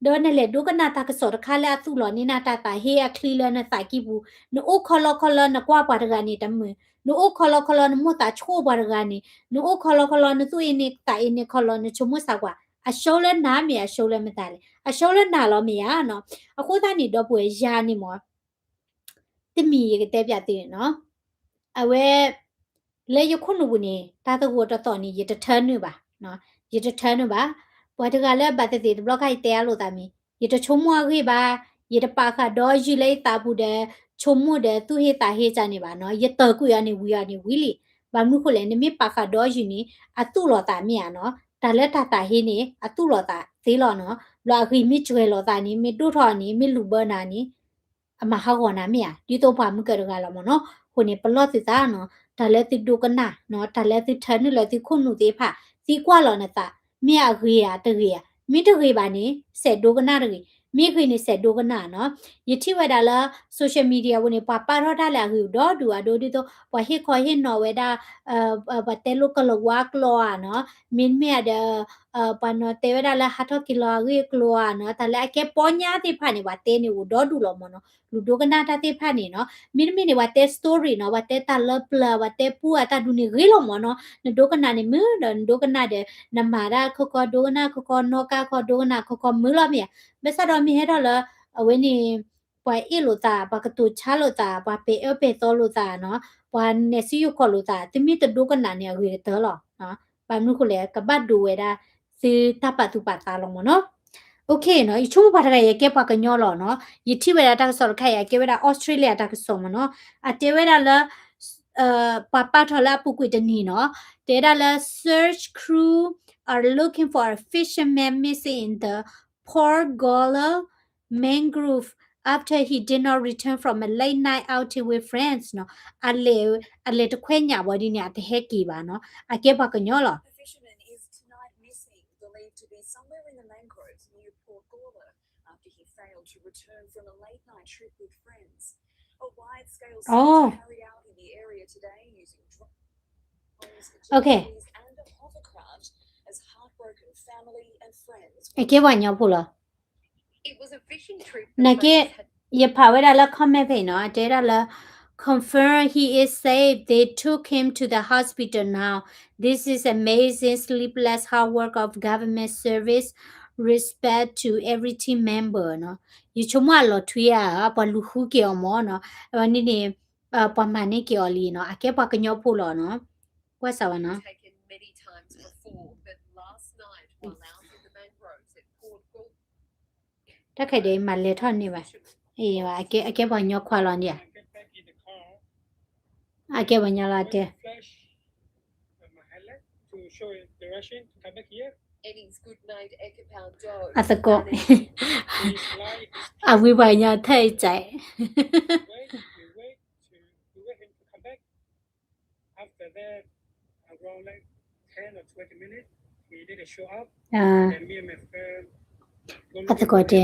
ဒီးနလဲၤဒိကနၣ်တၢ်ကစီၣ်တခါလၢအသူၣ်လီၤန့ၢ်နၤတၢ်သးဟ့အချံလၢနသးကံၢ်ပူၤ, နအိၣ်ခီလီခီလီနကွၢ်ပှၤတဂၤန့ၣ်တမုာ်, နအိၣ်ခီလီခီလီနမိၣ်သးဆိၣ်ပှၤတဂၤန့ၣ်, နအိၣ်ခီလီခီလီနသူၣ်အ့န့ၢ်သးအ့န့ၢ်ခီလီ နဆိကမိၣ်စၢ်ကွၢ်, အရှုံးလၢနၤမ့ၢ်အရှုံးလၢမတၤလဲၣ်, အရှုံးလၢနၤလီၤမ့ၢ်ဧါနီၤ. အဃိသတးန့ၣ် ဒီပုၢ်ဝဲၢ်ယၤန့ၣ်မ့ၢ် တမံၤယကတဲပျးသုနီၤ, အဝဲ လၢယခိၣ်နူာ်ပူၤန့ၣ် တၢ်တဂိာ်တသီၣ်န့ၣ် ယတထၢနုာ်ဘၣ်, ယတထၢနုာ်ဘၣ်. ပှၤတဂၤလၢဘၣ်သ့ၣ်သ့ၣ်တဘျီခါ ယတဲအါလိာ်သးမံၤ, ယတဆိကမိၣ်အဂ့ၢ်ဘၣ်, ယတပာ်ဃာ်ဒီးယုၢ်လၢယသးပူၤဒီး ဆိကမိၣ်ဒီးသူၣ်ဟ့သးဟ့ကန့ၣ်ဘၣ်နီၤ, ယတၢၢ်ကွံာ်အီၤန့ၣ်ဝံၤအီၤန့ၣ်ဝံၤလံ. ဘၣ်မနုၤဃိလဲၣ်, နမ့ၢ်ပာ်ဃာ်ဒီးယုၢ်န့ၣ် အသူၣ်လီၤသးမ့ၢ်ဧါနီၤ, တၢ်လၢတၢ်သးဟ့န့ၣ် အသူၣ်လီၤသးသ့လီၤနီၤ, ဘျီအဂ့ၢ်မ့ၢ်စှဲၤလီၤသးန့ၣ် မ့ၢ်ဒိၣ်ထီၣ်န့ၣ် မ့ၢ်လူၤဘၢနၤန့ၣ် အမၤဟးဂီၤနၤမ့ၢ်ဧါ, ဒ်သိးပှၤမုၢ်ကၢၢ်တဂၤလီၤမ့ၢ်နီၤ. အဃိန့ၣ် ပလီၢ်သုသးနီၤ, တၢ်လၢသုဒိကနၣ်နီၤ, တၢ်လၢသုထၢနုာ်လၢသုခိၣ်နူာ်သ့ၣ်တဖၣ်, သံကွၢ်လီၤနသး, မ့ၢ်အဂ့ၤဧါတဂ့ၤဧါ, မ့ၢ်တဂ့ၤဘၣ်န့ၣ် စဲးဒိကနၣ်တဂ့ၤ, မ့ၢ်ဂ့ၤန့ၣ် စဲးဒိကနၣ်နီၤ. ယထံၣ်ဝဲဒၣ်လၢ social media ပူၤန့ၣ် ပှၤပာ်ထီၣ်တၢ်လၢအဂ့ၤဒီဒူၣ်အဒိဒ်သိး ပှၤဟ့ၣ်ခီဟ့ၣ်နီၤဝဲဒၣ် ပှၤတဲလိာ်ကလီၤဝါကျိာ်ဧါနီၤ, မ့တမ့ၢ်ဒီး ပှၤနီၤတဲဝဲဒၣ်လၢဟးထီၣ်က့ၤလီၤအဂ့ၢ်အကျိၤဧါနီၤ, တၢ်လၢအကဲပီညါသ့ၣ်တဖၣ်န့ၣ် ပှၤတဲန့ၣ်အိၣ်ဒီဒူၣ်လီၤမ့ၢ်နီၤ, လူၤဒိကနၣ်တၢ်သ့ၣ်တဖၣ်န့ၣ်နီၤ, မ့တမ့ၢ်န့ၣ် ပှၤတဲ story နီၤ, ပှၤတဲတၢ်လၢပျၢၤ ပှၤတဲပူအတၢ်ဒုးန့ၣ်ဂ့ၤလီၤမ့ၢ်နီၤ, နဒိကနၣ်န့ၣ်မုာ်ဒီး နဒိကနၣ်ဒီး နမၤတၢ်ခီခီဒိကနၣ်ခီခီ နီၣ်ကါခီဒိကနၣ်ခီခီ မုာ်လီၤမ့ၢ်ဧါ. ဘၣ်ဆၣ်ဒီးမ့ၢ်ဟဲထီၣ်လၢ အဝဲန့ၣ် ပှၤအ့ၣ်လိာ်သး, ပှၤကတိၤဆါလိာ်သး, ပှၤပဲာ်အၢပဲာ်သီလိာ်သးနီၤ, ပှၤနဲၣ်စံယိၤခီၣ်လိာ်သး, သုမ့ၢ်တဒိကနၣ်န့ၣ်အဂ့ၤကတၢၢ်လီၤ. ဘၣ်မနုၤဃိလဲၣ်, ကဘၣ်ဒိးဝဲဒၣ်သုတၢ်ပာ်သူၣ်ပာ်သးလီၤမ့ၢ်နီၤ. ယဆိကမိၣ်ပှၤတဂၤအံၤကဲပှၤကညီလီၤနီၤ, ယထံၣ်ဝဲဒၣ်တၢ်ကစီၣ်တခါအံၤ အကဲဝဲဒၣ် Australia တၢ်ကစီၣ်မ့ၢ်နီၤ, အတဲဝဲဒၣ်လၢ ပှၤပာ်ထီၣ်လၢအပူၤကွံာ်တနံၤနီၤ, တဲဒၣ်လၢ search crew are looking for a fisherman missing in the Porgula Mangrove after he did not return from a late night outing with friends နီၤ, အလဲၤ အလဲၤတခွဲညၣ်ဘၣ်ဒ်န့ၣ် အတဟဲက့ၤဘၣ်နီၤ, အကဲပှၤကညီလီၤ. Oh, okay. အကဲပှၤကညီဖိလီၤ. နာ်က့ ယဖးဝဲဒၣ်လၢ comment ဖဲအံၤနီၤ, အတဲဒၣ်လၢ confirm he is safe. They took him to the hospital now. This is amazing, sleepless hard work of government service. Respect to every team member နီၤ. ယဆိကမိၣ်အလီၤထွံဧါ, ပှၤလူၤဃုက့ၤအီၤမ့ၢ်နီၤ, အဝဲန့ၣ်န့ၣ် ပှၤမၤန့ၢ်က့ၤအီၤလံနီၤ, အကဲပှၤကညီဖိလီၤနီၤ. ကွၢ်စၢ်ဝဲနီၤ. တၢ်ခဲဒဲးမၤလဲၤထီၣ်န့ၢ်ဘၣ်, အကဲပှၤကညီခွါလီၤန့ၣ်ဧါ, အကဲပှၤကညီလီၤတဲ အသကိး, အဝံပှၤကညီထၢၣ်အံၤစဲး အသကိးတဲ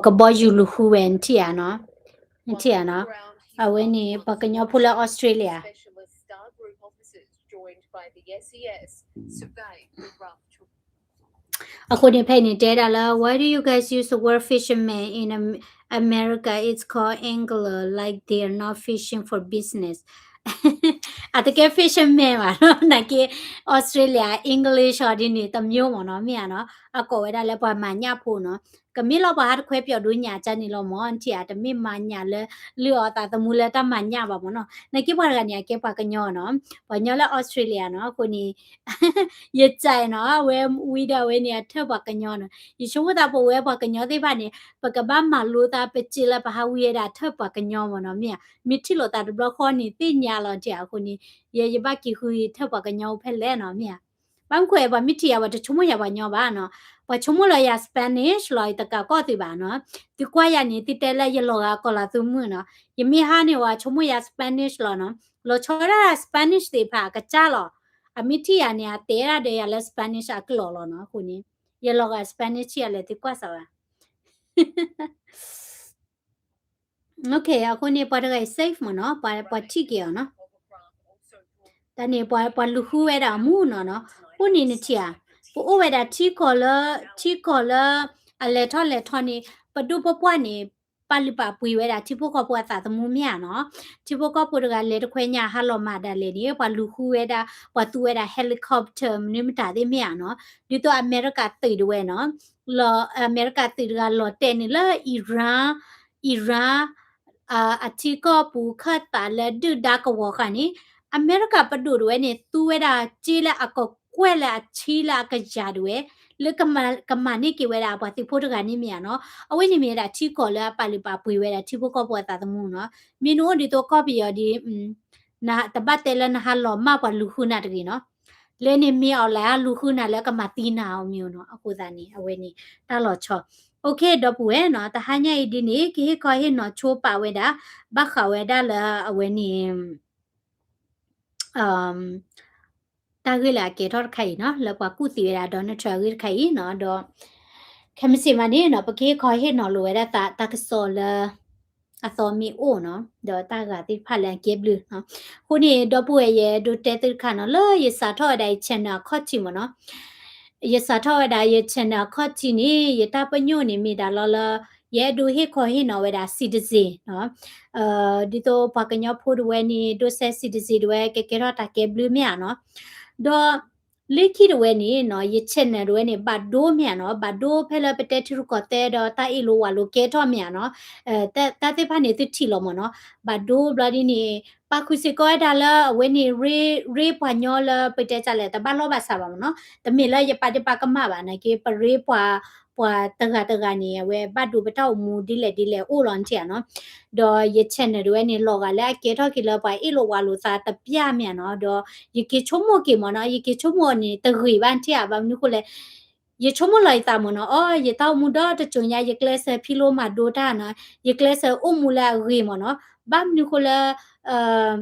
ကဘီယူၤလူၤဃုဝဲ နထံၣ်ဧါနီၤ, နထံၣ်ဧါနီၤ, အဝဲန့ၣ် ပှၤကညီဖိလၢ Australia အဃိန့ၣ် ဖဲအံၤန့ၣ် တဲဒၣ်လၢ why do you guys use the word fisherman in Am- America? It's called angler, like they're not fishing for business. အတကဲ fisherman ဘၣ်နီၤ, နာ်က့ Australia English အီၤဒ်န့ၣ် တမျိုးမ့ၢ်နီၤ, မ့ၢ်ဧါနီၤ, အကိးဝဲဒၣ်လၢပှၤမၤညၣ်ဖိနီၤ. ကမ့ၢ်လီၤပှၤဟးတခွဲပျီဒိညၣ်ကန့ၣ်လီၤမ့ၢ် နထံၣ်ဧါ, တမ့ၢ်မၤညၣ်လၢ လုၢ်အီၤအသးသမူလၢတၢ်မၤညၣ်ဘၣ်မ့ၢ်နီၤ. နာ်က့ပှၤတဂၤန့ၣ် အကဲပှၤကညီနီၤ, ပှၤကညီလၢ Australia နီၤ, အဃိန့ၣ် ယစဲးနီၤ, အဝဲဝံၤဒီးအဝဲန့ၣ် အထၢၣ်ပှၤကညီနီၤ. ယဆိကမိၣ်သးပဝဲပှၤကညီသ့ၣ်တဖၣ်န့ၣ် ပကဘၣ်မၤလိသး ပစ့လၢပဟးဝံဝဲဒၣ်ထၢၣ်ပှၤကညီမ့ၢ်နီၤ, မ့ၢ်ဧါ. မ့ၢ်ထံၣ်လိာ်သးတဘျီဃီန့ၣ် သ့ၣ်ညါလီၤတံၢ်ဧါ. အဃိန့ၣ် ယ ယဘၣ်က့ၤဃုထၢၣ်ပှၤကညီဖဲလဲၣ်နီၤ, မ့ၢ်ဧါ. ဘၣ်မနုၤဃိ ပှၤမ့ၢ်ထံၣ်ယၤ ပှၤတဆိကမိၣ်ယၤပှၤကညီဘၣ်နီၤ. ပှၤဆိကမိၣ်လၢယၤ Spanish လီၤ, ယတကးကီၢ်သုဘၣ်နီၤ. သုကွၢ်ယၤန့ၣ် သုတဲလၢယလီၤဂာ်ကီၤလၤသူမုၣ်နီၤ. ယမ့ၢ်ဟါန့ၣ် ပှၤဆိကမိၣ်ယၤ Spanish လီၤနီၤ. လီၤဆီဝဲဒၣ် Spanish သ့ၣ်တဖၣ်အကစၢ်လီၤ. အမ့ၢ်ထံၣ်ယၤန့ၣ် အတဲဒၣ်ဒီးယၤလၢ Spanish အကလီၢ်လီၤနီၤ. အဃိန့ၣ် ယလီၤဂာ် Spanish ထံၣ်ယၤလဲၣ် သုကွၢ်စၢ်ဝဲ Okay, အဃိန့ၣ် ပှၤတဂၤအံၤ safe မ့ၢ်နီၤ, ပှၤ ပှၤထံၣ်က့ၤအီၤနီၤ. တၢ်န့ၣ် ပှၤ ပှၤလူၤဃုဝဲဒၣ်အမူနီၤနီၤ. အဃိန့ၣ်နထံၣ်ဧါ, ပအိၣ်ဝဲဒၣ်ထံကီၢ်လၢ ထံကီၢ်လၢ အလဲၤထီၣ်လဲၤထီန့ၣ် ပဒိၣ်ပပှၢ်န့ၣ် ပာ်လုၢ်ပာ်ပှ့ၤဝဲဒၣ်ထံဖိကီၢ်ဖိအသးသမူမ့ၢ်ဧါနီၤ. ထံဖိကီၢ်ဖိတဂၤလဲၤတခွဲညါဟးလီၤမၢ်ဒၣ်လဲာ်န့ၣ် ပှၤလူၤဃုဝဲဒၣ် ပှၤသူဝဲဒၣ် helicopter မနုၤမတၤသ့ၣ်မ့ၢ်ဧါနီၤ. ဒ်သိးအမဲရကၤသုးတဝဲနီၤ, လီၤ အမဲရကၤသုးတဂၤလီၤတဲာ်န့ၣ်လၢ Iran, Iran အထံကီၢ်ပူၤခၢၣ်သးလၢဒုၣ်ဒါကဝီၤဃာ်န့ၣ် အမဲရကၤပဒိၣ်တဝဲန့ၣ် သူဝဲဒၣ်စ့လၢအကကွဲၢ်လၢအဆံလၢအကယၤတဝဲ လၢကမၤ ကမၤန့ၢ်က့ၤဝဲဒၣ်ပှၤသုးဖိတဂၤန့ၣ်မ့ၢ်ဧါနီၤ. အဝဲန့ၣ်မ့ၢ်ဝဲဒၣ်ထံကီၢ်လၢအပာ်လုၢ်ပာ်ပှ့ၤဝဲဒၣ်ထံဖိကီၢ်ဖိအသးသမူနီၤ. မ့ၢ်နအိၣ်ဒ်သိးကီၢ်ပယီၤဒ် နတဘၣ်တဲလၢနဟးလီၤမၢ်ပှၤလူၤဃုနၤတဂ့ၤနီၤ. လၢန့ၣ်မ့ၢ်အီၤလဲၣ် လူၤဃုနၤလၢကမၤသံနၤအီၤမ့ၢ်နီၤ. အဃိသတးန့ၣ် အဝဲန့ၣ် တၢ်လီၤဆီ. Okay ဒီပုၢ်ဝဲၢ်နီၤ, တဟါညါအံၤဒ်န့ၣ် ကဟ့ၣ်ခီဟ့ၣ်နီၤဆိပာ်ဝဲဒၣ် ဘၣ်ဃးဝဲဒၣ်လၢအဝဲန့ၣ် တၢ်ဂ့ၢ်လၢအကဲထီၣ်တခါအံၤနီၤ, လၢပှၤကူၣ်သံဝဲဒၣ် Donald Trump အဂ့ၢ်တခါအံၤနီၤ, ဒီး ခဲမုၢ်ဆ့ၣ်မးန့ၣ်နီၤ ပကဟ့ၣ်ခီဟ့ၣ်နီၤလိာ်ဝဲဒၣ်သးတၢ်ကစီၣ်လၢ အသီမ့ၢ်အိၣ်နီၤ, ဒီးတၢ်ဂၤသ့ၣ်တဖၣ်လၢအကဲဘျုးနီၤ. အဃိန့ၣ် ဒီပုၢ်ဝဲၢ် ယအဲၣ်ဒိးတဲသုတခါနီၤ, လၢယစးထီၣ်ဝဲဒၣ်ယ channel အခီၣ်ထံးမ့ၢ်နီၤ, ယစးထီၣ်ဝဲဒၣ်ယ channel အခီၣ်ထံးန့ၣ် ယတၢ်ပညိၣ်န့ၣ်မ့ၢ်ဒၣ်လီၤလၢ ယအဲၣ်ဒိးဟ့ၣ်ခီဟ့ၣ်နီၤဝဲဒၣ် citizen နီၤ, ဒ်သိးပှၤကညီဖိတဝဲန့ၣ် ဒိးစဲ citizen တဝဲ ကကဲထီၣ်တၢ်ကဲဘျုးမ့ၢ်ဧါနီၤ. ဒီး လၢခံတဝဲန့ၣ်နီၤ ယ channel တဝဲန့ၣ် ဘၣ်ဒိမ့ၢ်ဧါနီၤ, ဘၣ်ဒိဖဲလၢပတဲထံရူၢ်ကီၢ်သဲးဒီးတၢ်အ့ၣ်လိာ်ဝးလိာ်ကဲထီၣ်မ့ၢ်ဧါနီၤ, တၢ်သ့ၣ်တဖၣ်န့ၣ်သုထံၣ်လီၤမ့ၢ်နီၤ, ဘၣ်ဒိဘျီဒ်န့ၣ် ပာ်ဃုာ်စ့ၢ်ကီးဝဲဒၣ်လၢအဝဲန့ၣ် ရ့ပှၤညီလၢပတဲတၢ်လဲၣ် တဘၣ်လီၢ်ဘၣ်စးဘၣ်မ့ၢ်နီၤ, တမ့ၢ်လၢယပာ်ဒ့ပာ်ကမၣ်ဘၣ်နာ်က့ ပရ့ပှၤ ပှၤတဂၤတဂၤန့ၣ် အဝဲဘၣ်ဒိပတၢ်အိၣ်မူဒ်လဲၣ်ဒ်လဲၣ်အိၣ်လီၤနထံၣ်ဧါနီၤ. ဒီးယ channel တဝဲန့ၣ် လီၤဂာ်လၢအကဲထီၣ်က့ၤလၢပှၤအ့ၣ်လိာ်ဝးလိာ်သးတပျၢ်မ့ၢ်ဧါနီၤ. ဒီးယက့ၤဆိကမိၣ်က့ၤမ့ၢ်နီၤ, ယက့ၤဆိကမိၣ်န့ၣ် တဂ့ၤဘၣ်နထံၣ်ဧါ, ဘၣ်မနုၤဃိလဲၣ် ယဆိကမိၣ်လီၤယသးမ့ၢ်နီၤ, အိ ယတၢ်အိၣ်မူဒီတစိၤညါ ယကျဲးစၢးဖံးလိမၤဒိတၢ်နီၤ, ယကျဲးစၢးအိၣ်မူလၢအဂ့ၤမ့ၢ်နီၤ, ဘၣ်မနုၤဃိလၢ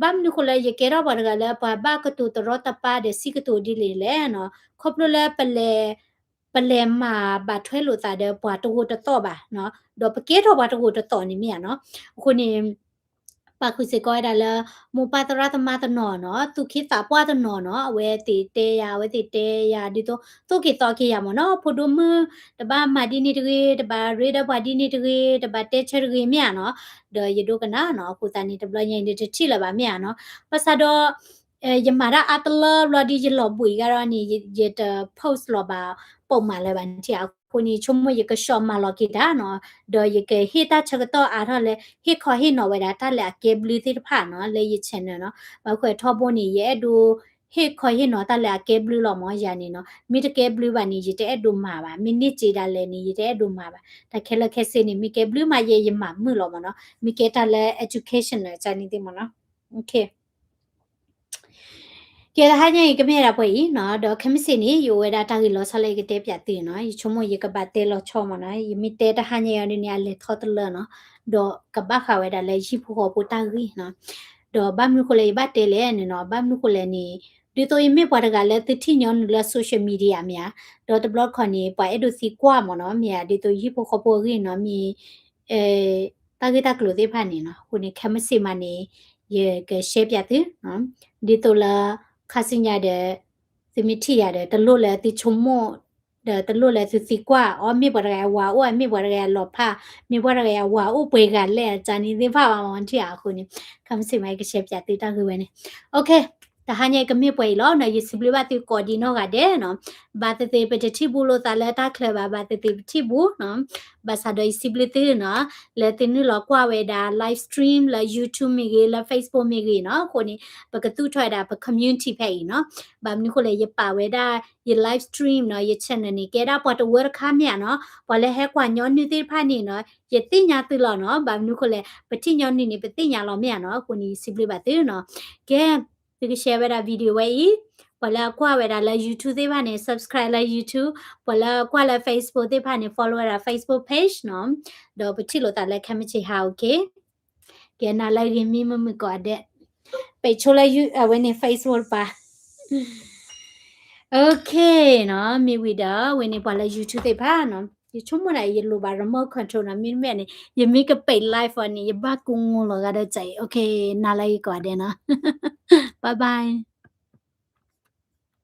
ဘၣ်မနုၤဃိလၢယကဲထီၣ်ပှၤတဂၤလၢပှၤဘၣ်ကတိၤတရီတပါဒီးစံးကတိၤဒ်လဲၣ်လဲၣ်နီၤ, ခီဖျိလၢ ပလဲၤမၤဘၣ်ထွဲလိာ်သးဒီးပှၤတဂိာ်တသီၣ်ဘၣ်နီၤ, ဒီးပကဲထီၣ်ပှၤတဂိာ်တသီၣ်န့ၣ်မ့ၢ်ဧါနီၤ. အဃိန့ၣ် ပာ်ဃုာ်စ့ၢ်ကီးဝဲဒၣ်လၢ မိၢ်ပၢ်သရၣ်သမါတနီၤနီၤ, သူၣ်က့သးပှၢ်တနီၤနီၤ, အဝဲသ့ၣ်တဲယၤ အဝဲသ့ၣ်တဲယၤဒ်သိး သိၣ်က့ၤသီက့ၤယၤမ့ၢ်နီၤ, ဖိဒိၣ်မုၣ် တဘၣ်မၤဒ်န့ၣ်တဂ့ၤ, တဘၣ်ရ့ဒီးပှၤဒ်န့ၣ်တဂ့ၤ, တဘၣ်တဲဆၢတဂ့ၤမ့ၢ်ဧါနီၤ. ဒီးယဒိကနၣ်နီၤ, အဃိသတးန့ၣ် တဘျီညါအံၤန့ၣ် တထံၣ်လၢၤဘၣ်မ့ၢ်ဧါနီၤ. ဘၣ်ဆၣ်ဒီး ယမၤတၢ်အါတလၢဘျီဒီး ယလီၤဘှံးဂၤဒီးန့ၣ် ယ ယတ post လီၤဘၣ် ပိာ်မးလၢၤဘၣ်နထံၣ်ဧါ. အဃိန့ၣ် ဆိကမိၣ်ယကဆှီမၤလီၤက့ၤတၢ်နီၤ, ဒီးယကဟ့ၣ်တၢ်ဆၢကတီၢ်အါထီၣ်လၢ ဟ့ၣ်ခီဟ့ၣ်နီၤဝဲဒၣ်တၢ်လၢအကဲဘျုးသ့ၣ်တဖၣ်နီၤ လၢယ channel နီၤ. ဘၣ်ဃိထီဘိန့ၣ် ယအဲၣ်ဒိး ဟ့ၣ်ခီဟ့ၣ်နီၤတၢ်လၢအကဲဘျုးလီၤမ့ၢ်ယၤန့ၣ်နီၤ. မ့ၢ်တကဲဘျုးဘၣ်န့ၣ် ယတအဲၣ်ဒိးမၤဘၣ်, မ့ၢ်န့ၢ်စ့ဒၣ်လဲာ်န့ၣ် ယတအဲၣ်ဒိးမၤဘၣ်. တၢ်ခဲလၢာ်ခဲဆ့န့ၣ် မ့ၢ်ကဲဘျုးမးယဲ ယမၤမုာ်လီၤမ့ၢ်နီၤ, မ့ၢ်ကဲတၢ်လၢ education န့ၣ် ကန့ၣ်သ့ၣ်မ့ၢ်နီၤ. ကဲ တဟါညါအံၤကမ့ၢ်ဝဲဒၣ်ပှဲၤအံၤနီၤ, ဒီးခဲမုၢ်ဆ့ၣ်န့ၣ် ယအိၣ်ဝဲဒၣ်တၢ်ဂ့ၢ်လီၤဆီလၢယကတဲပၠးသုနီၤ, ယဆိကမိၣ်ယကဘၣ်တဲလီၤဆီမ့ၢ်နီၤ, ယမ့ၢ်တဲတဟါညါအံၤဒ်န့ၣ် အလဲၤထီတလၢနီၤ, ဒီးကဘၣ်ဃးဝဲဒၣ်လၢဟံၣ်ဖိဃီဖိတၢ်ဂ့ၢ်နီၤ, ဒီးဘၣ်မနုၤဃိလဲၣ်ယဘၣ်တဲလဲၣ်န့ၣ်နီၤ, ဘၣ်မနုၤဃိလဲၣ်န့ၣ် ဒ်သိးယမ့ၢ်ပှၤတဂၤလၢသုထံၣ်ညီနုာ်လၢ social media မ့ၢ်ဧါ, ဒီးတဘျီတခီၣ်န့ၣ် ပှၤအဲၣ်ဒိးသံကွၢ်မ့ၢ်နီၤ, မ့ၢ်ဧါ, ဒ်သိးယဟံၣ်ဖိဃီဖိအဂ့ၢ်နီၤ, မ့ၢ် တၢ်ဂ့ၢ်တၢ်ကျိၤသ့ၣ်တဖၣ်န့ၣ်နီၤ, အဃိန့ၣ် ခဲမုၢ်ဆ့ၣ်မးန့ၣ် ယက share ပၠးသု, ဒ်သိးလၢ ခါဆူညါဒီး သုမ့ၢ်ထံၣ်ယၤဒီး တလိၣ်လၢသုဆိကမိၣ် ဒီးတလိၣ်လၢသုသံကွၢ်, အိ မ့ၢ်ပှၤတဂၤအဝၤအိၣ်, မ့ၢ်ပှၤတဂၤအလီၤဖး, မ့ၢ်ပှၤတဂၤအဝၤအိၣ်ပှဲၤဂၤလဲၣ် ကန့ၣ်သ့ၣ်တဖၣ်ဘၣ်မ့ၢ်ထံၣ်ဧါ. အဃိန့ၣ် ခဲမုၢ်ဆ့ၣ်မး ယက share ပၠးသုတၢ်ဂ့ၢ်ဝဲန့ၣ်. တဟါညါအံၤကမ့ၢ်ပှဲၤအံၤလီၤနီၤ, ယစံးဘျုးဘၣ်သုကိးဒံးနီၢ်ဂၤဒဲးနီၤ, ဘၣ်သ့ၣ်သ့ၣ်ပတထံၣ်ဘူးလိာ်သးလၢတၢ်ချၢဘၣ်, ဘၣ်သ့ၣ်သ့ၣ်ပထံၣ်ဘူးနီၤ, ဘၣ်ဆၣ်ဒီးယစံးဘျုးသုနီၤ, လၢသုနုာ်လီၤကွၢ်ဝဲဒၣ် live stream လၢ YouTube မ့ၢ်ဂ့ၤ, လၢ Facebook မ့ၢ်ဂ့ၤနီၤ, အဃိန့ၣ် ပကသူၣ်ထီၣ်ဝဲဒၣ်ပ community ဖဲအံၤနီၤ, ဘၣ်မနုၤအဃိလဲၣ် ယပာ်ဝဲဒၣ် ယ live stream နီၤ, ယ channel န့ၣ် ကဲဒၣ်ပှၤတဝၢတခါမ့ၢ်ဧါနီၤ, ပှၤလၢဟဲကွၢ်ညီနုၢ်သ့ၣ်တဖၣ်န့ၣ်နီၤ, ယသ့ၣ်ညါသုလီၤနီၤ, ဘၣ်မနုၤအဃိလဲၣ် ပထံၣ်ညီနုၢ်န့ၣ် ပသ့ၣ်ညါလီၤမ့ၢ်ဧါနီၤ, အဃိန့ၣ် ယစံးဘျုးဘၣ်သုနီၤ, ကဲ သုက share ဝဲဒၣ် video ဝဲအံၤ, ပှၤလၢအကွၢ်ဝဲဒၣ်လၢ YouTube သ့ၣ်တဖၣ်န့ၣ် subscribe လၢ YouTube, ပှၤလၢအကွၢ်လၢ Facebook သ့ၣ်တဖၣ်န့ၣ် follow ဝဲဒၣ် Facebook page နီၤ, ဒီးပထံၣ်လိာ်သးလၢခဲမုၢ်ဆ့ၣ်ဟါ okay. ကဲ နၤလၢအဂ့ၤ မံမုာ်မုာ်ကိးဂၤဒဲး, ပဆိလၢ အဝဲန့ၣ် Facebook တပၤ, okay နီၤ, မ့ၢ်ဝံၤဒီး အဝဲန့ၣ်ပှၤလၢ YouTube သ့ၣ်တဖၣ်နီၤ, ယဆိကမိၣ်ဒၣ်အံၤ ယလိၣ်ဘၣ် remote control နီၤ, မ့တမ့ၢ်န့ၣ် ယမ့ၢ်ကပာ် live အီၤန့ၣ် ယဘၣ်ကိးငိၢ်လီၤဂာ်ဒီးကၢအံၤ, okay နၤလၢအဂ့ၤကိးဂၤဒဲးနီၤ, bye bye.